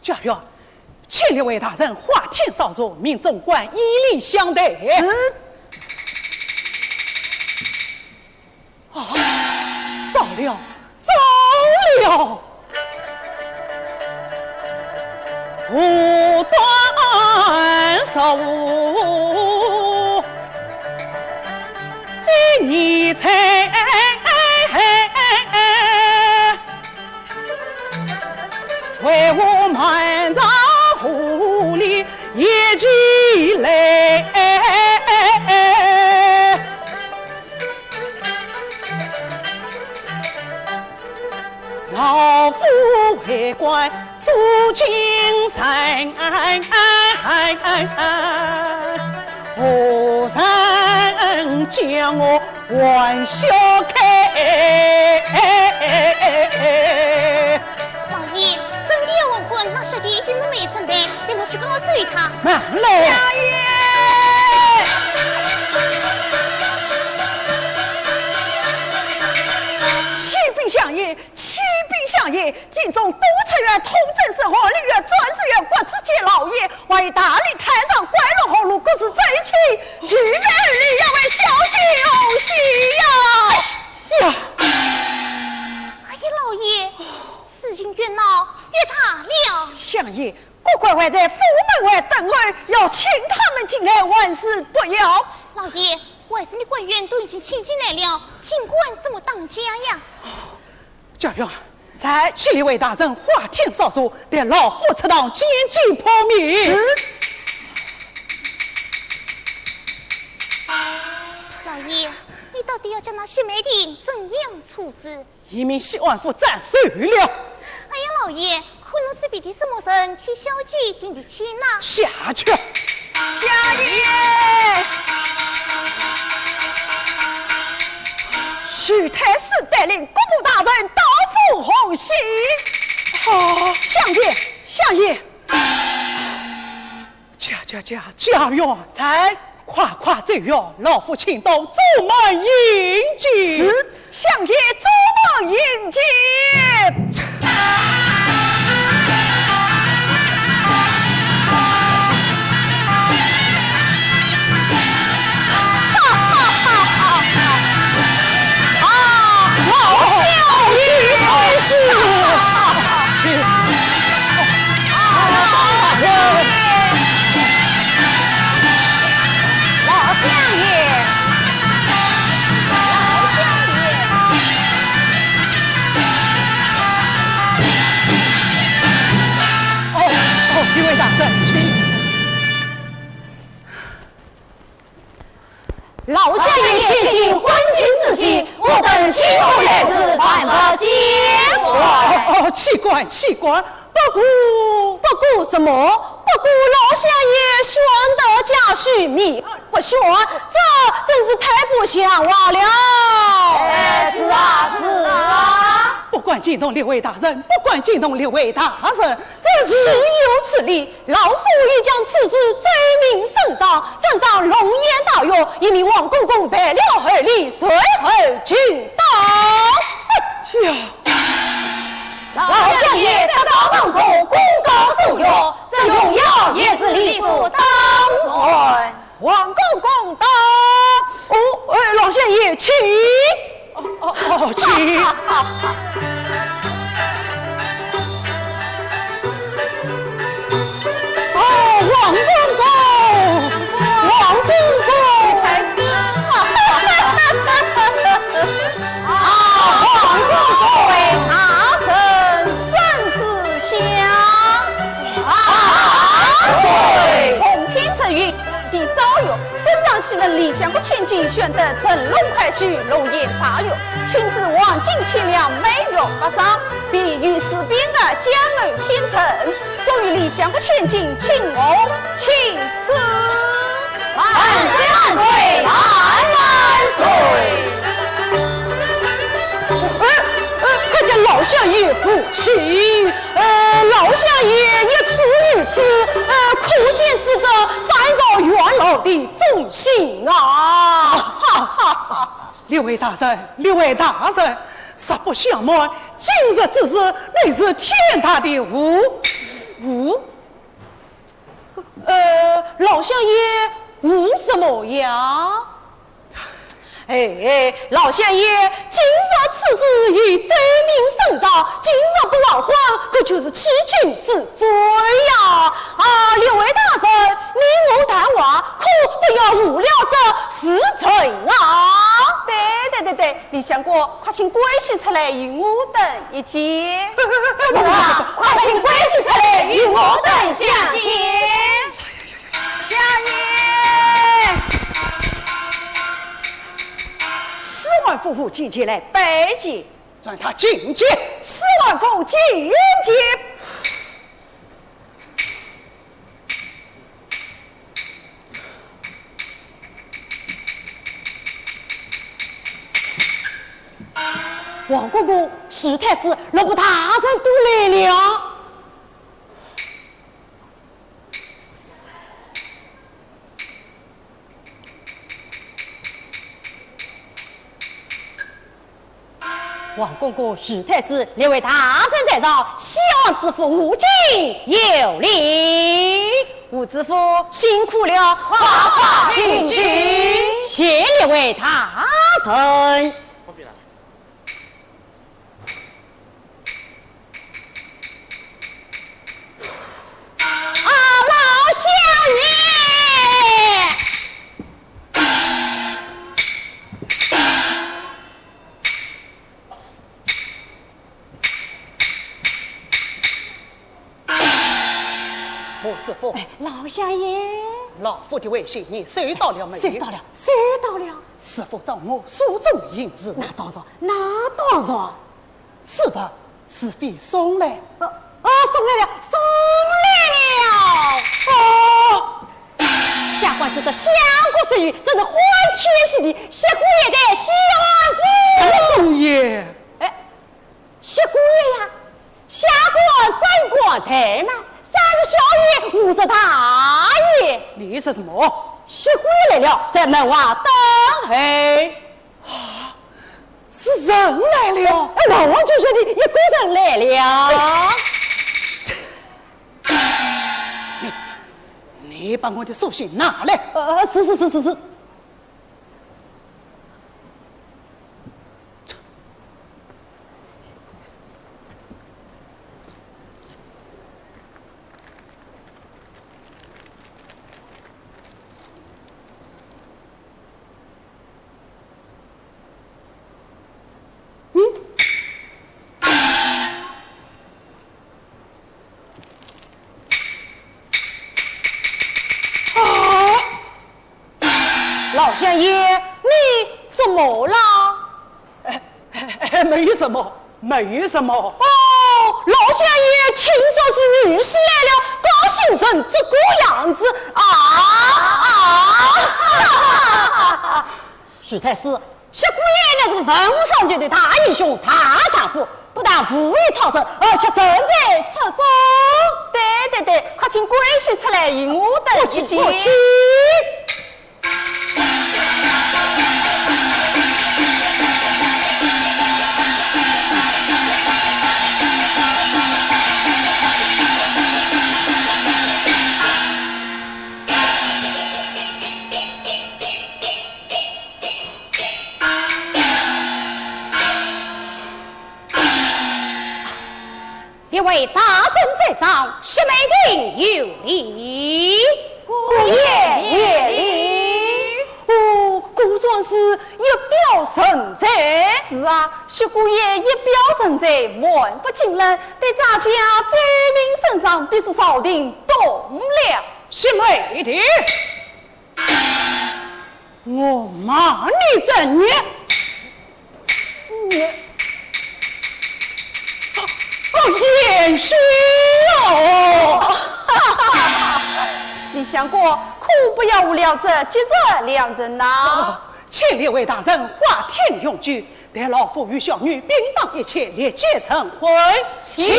家院，请列位大人花厅稍坐，命总管以礼相待。是。 啊，糟了，糟了！无端受非逆罪，为何瞒着狐狸一起来？ 老夫为官受尽伤，何人将我玩笑看？老爷，真的要完婚，那小姐一点都没有准备，等我去告诉她。慢来。相爷！启禀相爷， 启禀相爷，京中都察院通政司、翰林院、转书院各自见老爷，还有大理太常、关落、红炉各自奏请，举杯而礼，要为小姐贺喜呀！呀！哎呀，老爷，事情越闹越大了。相爷， 各官还在府门外等候，要请他们进来，万事不要。老爷，外省的官员都已经请进来了，尽管怎么当家呀？家院。在。请列位大人花厅稍坐，待老夫出堂见见破面。是。老爷，你到底要将那薛梅亭怎样处置？ 已命西安府斩首了。哎呀，老爷，可能是别的什么人替小姐定的亲呐。下去。相爷，许太师带领各部大臣到府贺喜。啊，相爷，相爷。 家家家家院。在。快快奏乐，老夫请到左门迎接。是，相爷左门迎接。哈哈哈哈哈！啊，老相爷。老相爷，老相爷。哦，哦，一位大人，请。 老相爷千金婚期之际，我等举步来迟，还不见怪。哦，哦，岂敢，岂敢，不过，不过什么？不过老相爷选得佳婿，秘而不宣，这真是太不像话了。哎，是啊，是啊。不管惊动列位大人，不敢惊动列位大人，这是岂有此理！老夫已将此事奏明圣上，圣上龙颜大悦，已命王公公办了厚礼，随后就到。哎呀！老相爷德高望重，功高震主，这荣耀也是理所当然。 王公公到。哦，呃，老相爷，请。哦，哦，哦，请。哦，王公公，王公公。啊，王公公。大臣圣旨下。 啊，是。奉天承运，皇帝诏曰，圣上喜闻理相国千金，选得乘龙快婿，龙颜大悦，亲赐黄金千两，美玉八双，并御赐匾额，江南天成，送与理相国千金，请贺请赐。万岁万岁，万万岁！哎，哎，快将老相爷扶起。 呃，老相爷一次如此，呃，可见是这三朝元老的忠心啊！哈哈哈！列位大人，列位大人，实不相瞒，今日之事乃是天大的误，误？呃，老相爷误什么呀？ 哎，老相爷，今日此事已奏明圣上，今日不还还，可就是欺君之罪呀！啊，列位大人，你我谈话，可不要误了这时辰啊！对对对对，理相国，快请贵婿出来与我等一见。是啊，快请贵婿出来与我等相见。 相爷。司马府请进来拜见。传他进见。司马府请进。王公公，徐太师、六部大臣都来了。 王公公、徐太师，列位大人在上，西王知府，无敬有礼。吴知府辛苦了，快快请起。谢列位大人。 啊，老相爷！吴知府。哎，老相爷。老夫的回信，你收到了没有？收到了，收到了。 是否照我书中应字？那当然，那当然。此物是否送来？呃，呃，送来了，送来了。哦，下官是得相国授意，这是欢天喜地，谢姑爷在相府。什么姑爷？哎， 谢姑爷呀，下官掌管怠慢，三日宵夜无事大爷。你说什么？谢姑爷来了，在门外等候。啊，是人来了？哎，完完全全的一个人来了。你，你把我的书信拿来。呃，是，是，是，是，是。 嗯？啊！ 老相爷，你怎么了？哎，哎，哎，没有什么，没有什么。哦，老相爷，听说是女婿来了，高兴成这个样子啊，啊！徐太师，谢姑爷乃是文武双全的大英雄、大丈夫，不但无意超生，而且正在出征。对对对，快请关系出来与我等一见。快请，快请。 列位大人在上，雪梅亭有礼。姑爷有礼。哦，果然是一表人才。是啊，雪姑爷一表人才，万不禁人，对咱家周明身上必是造定动了。雪梅亭， 我骂你这人，你，哦，贤婿哦！你想过，可不要误了这吉日良辰呐。哦，请列位大人花天用酒， 待老夫与小女禀当一切，立即成婚。请。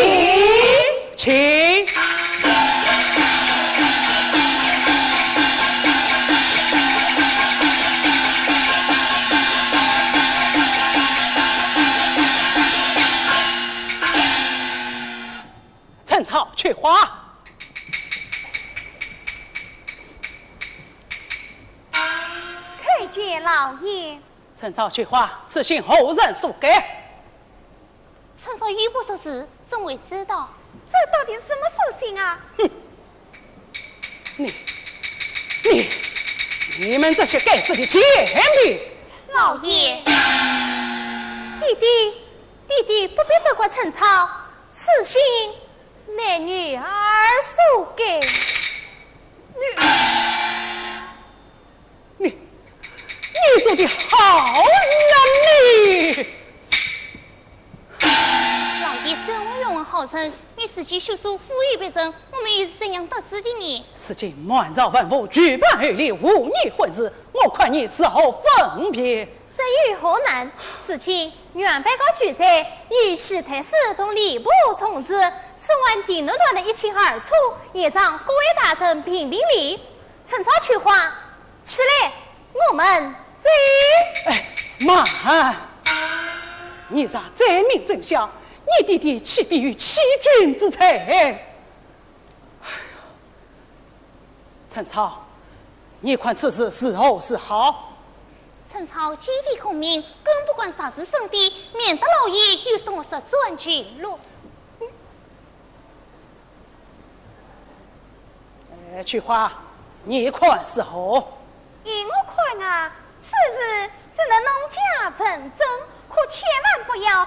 请。陈操、翠花。叩见老爷。 陈操、翠花，此信何人所给？陈操又不识字，怎会知道？这到底是什么书信啊？哼！你，你，你们这些该死的贱婢！老爷。爹爹，爹爹不必责怪陈操，此信乃女儿所给。你， 你，你做的好事啊你！老爷怎会冤枉好人？你自己休说，负于别人，我们又是怎样得知的呢？如今满朝文武举办厚礼，无你婚事，我看你是何分辨？这又何难？如今女儿被告举罪，有许太师同礼部从事，此案定论断得一清二楚，也让各位大人评评理。 陈操、翠花，起来，我们走。哎，慢！你若再明真相，你爹爹岂非有欺君之罪？哎呀，陈操，你看此事如何是好？陈操既非孔明，更不敢妄自声张，免得老爷又说我说转去了。 哎，翠花，你看如何？依我看啊，此事只能弄巧成拙，可千万不要弄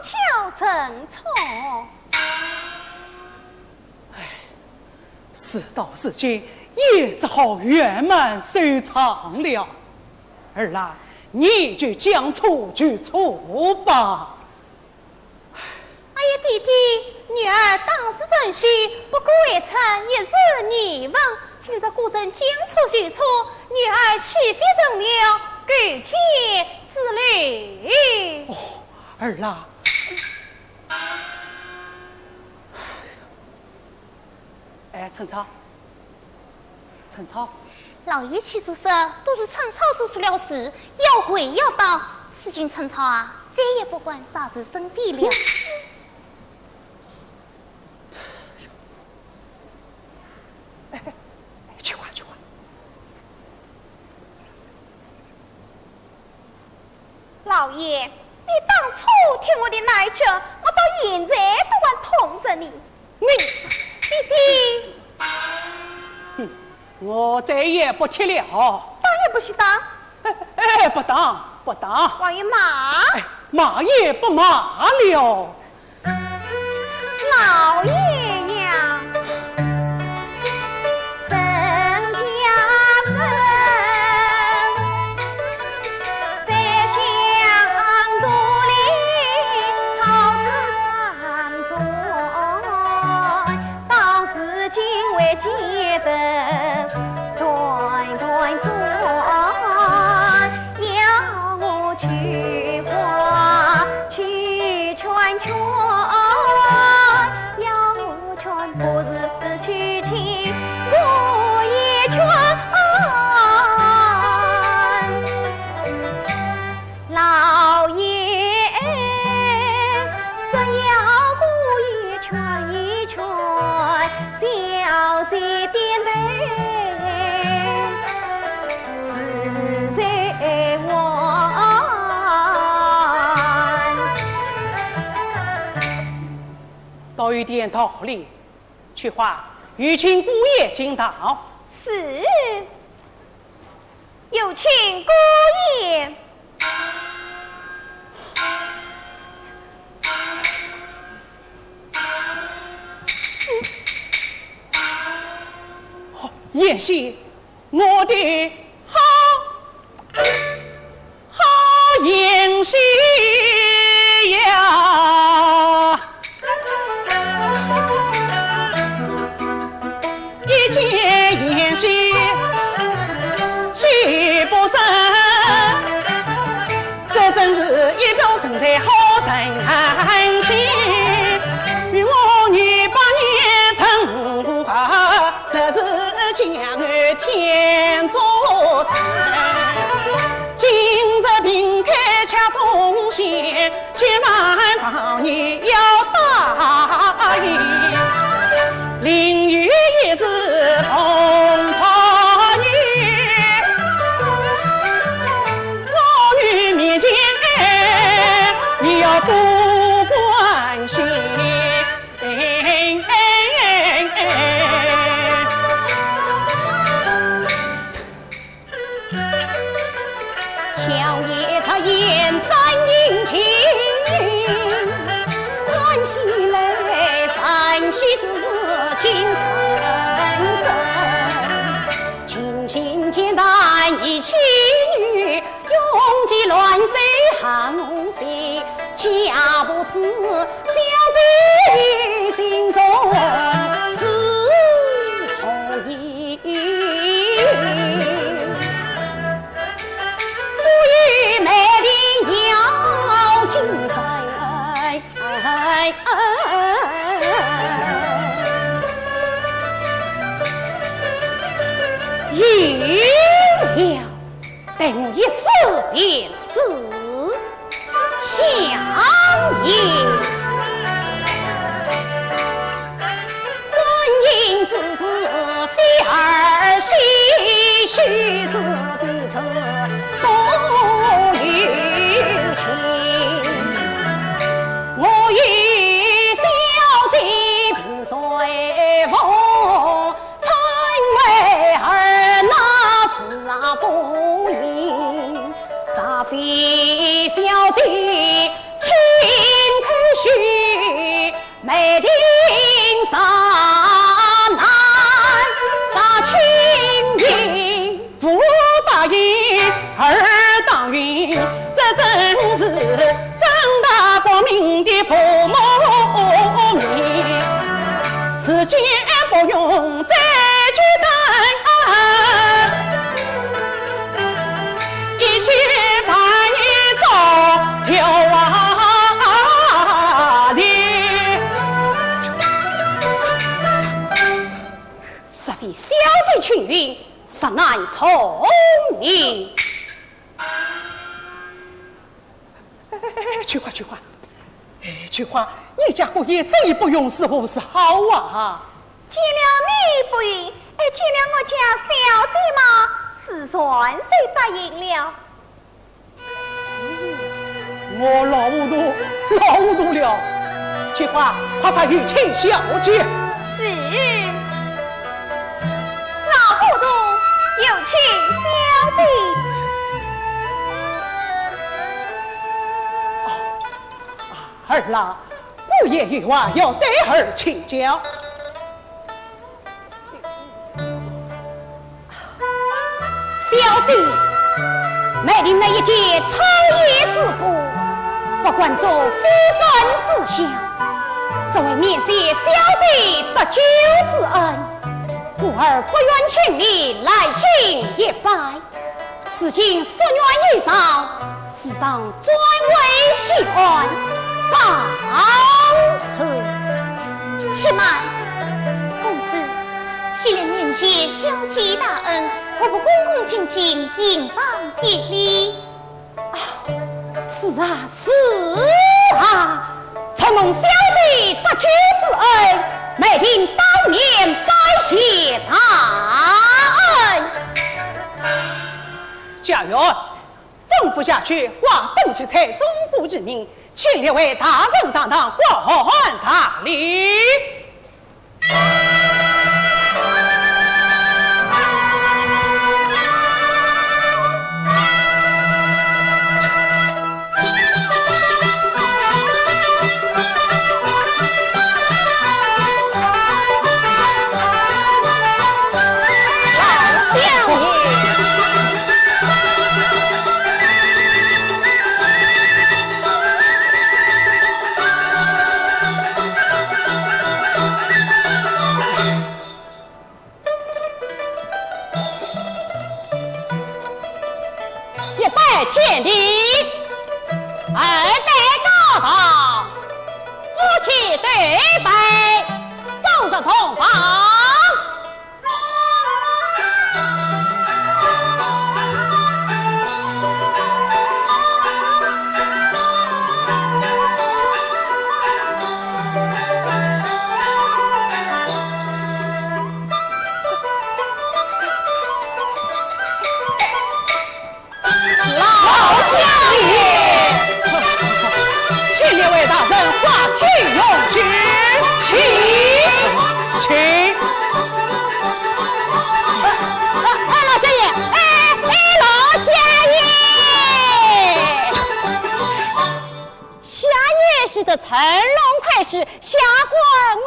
巧成拙。哎，事到如今，也只好圆满收场了。儿啊，你就将错就错吧。 哎呀，爹爹，女儿当时任性，不过未曾一时语文，今日果真将错就错，女儿岂非成了狗奸之类？哦，儿啊。 哎，陈操，陈操。老爷起初说，都是陈操做出了事，要跪要打。如今陈操啊，再也不敢妄自声张了。哎，哎，去吧，去吧。 老爷，你当初听我的那一句，我到现在都还痛着呢。你，爹爹，哼，我再也不提了。打也不许打。哎，哎，不打，不打。王爷骂。哎，骂也不骂了。 老爷呀，人家人，在乡土里好传传，到如今还记得断断转，要我去花去圈圈。小姐点头，自在还。倒有点道理。 菊花，有请姑爷进堂。是。有请姑爷。哦，贤婿，我的好 好贤婿呀，一见贤婿喜不胜，这真是一表人才好人心。与我女扮演成和好， 实是将来添足财。今日屏开恰中线，千万望你要答应。另有一事奉托你，我女面前你要多关心。 小爷出言真殷勤，看起来三喜之事竟成真。 尽心简单一妻女，永结乱世好婿，假不知小姐心中是何意。不与梅林要紧哉。 哎，哎，哎。有了，待我一试便知。相爷，婚姻之事，非儿戏，须是 彼此多有情。我与小姐萍水无风，春回而那时啊不应，若非小姐亲口许， 梅林上难把亲情。父答应，儿答应，这真是正大光明的父母命，时间不容再久等。 一切万年早就啊哩。实非小姐轻云，实难从命。哎，哎，哎，哎，菊花，菊花，哎，菊花，你家姑爷这一不允是何事好啊？ 见了你不允，哎，见了我家小姐嘛，是全然答应了。我老糊涂，老糊涂了。菊花，快快有请小姐。是。老糊涂，有请小姐。啊，儿啊， 我也有话要对儿请教。小姐，梅林那一介草野之夫，不敢做夫人之下，只为免谢小姐得救之恩，故而不远千里来进一拜。 如今夙愿已償，自当转回西安，告辞。且慢，公子，既然免谢小姐大恩，何不恭恭敬敬行房一礼？啊，是啊，是啊， 承蒙小姐得救之恩，梅林当免拜谢大恩。家院，吩咐下去，挂灯结彩，钟鼓齐鸣，请列位大人上堂，观看大礼。 一拜见礼，二拜高堂，夫妻对拜，手执同房。 老相爷，请列位大人花厅用酒，请，请。哎，哎，老相爷，哎，哎，老相爷，下联是得乘龙快婿，下官我。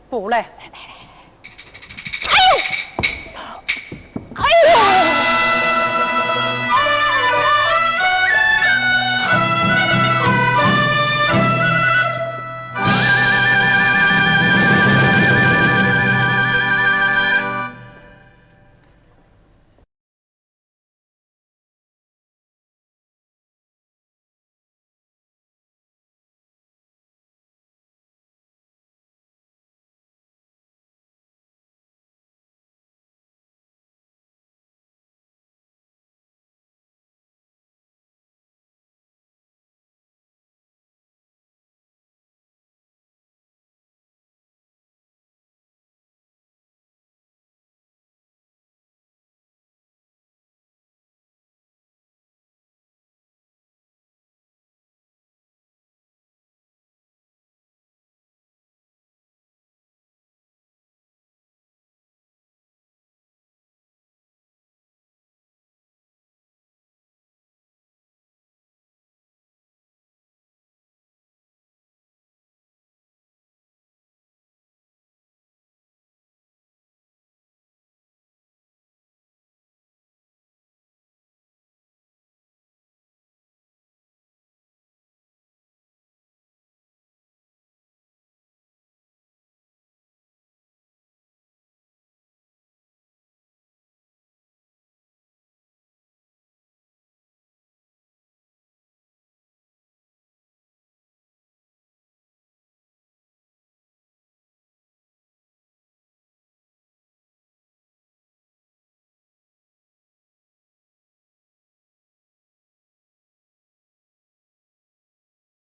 不来。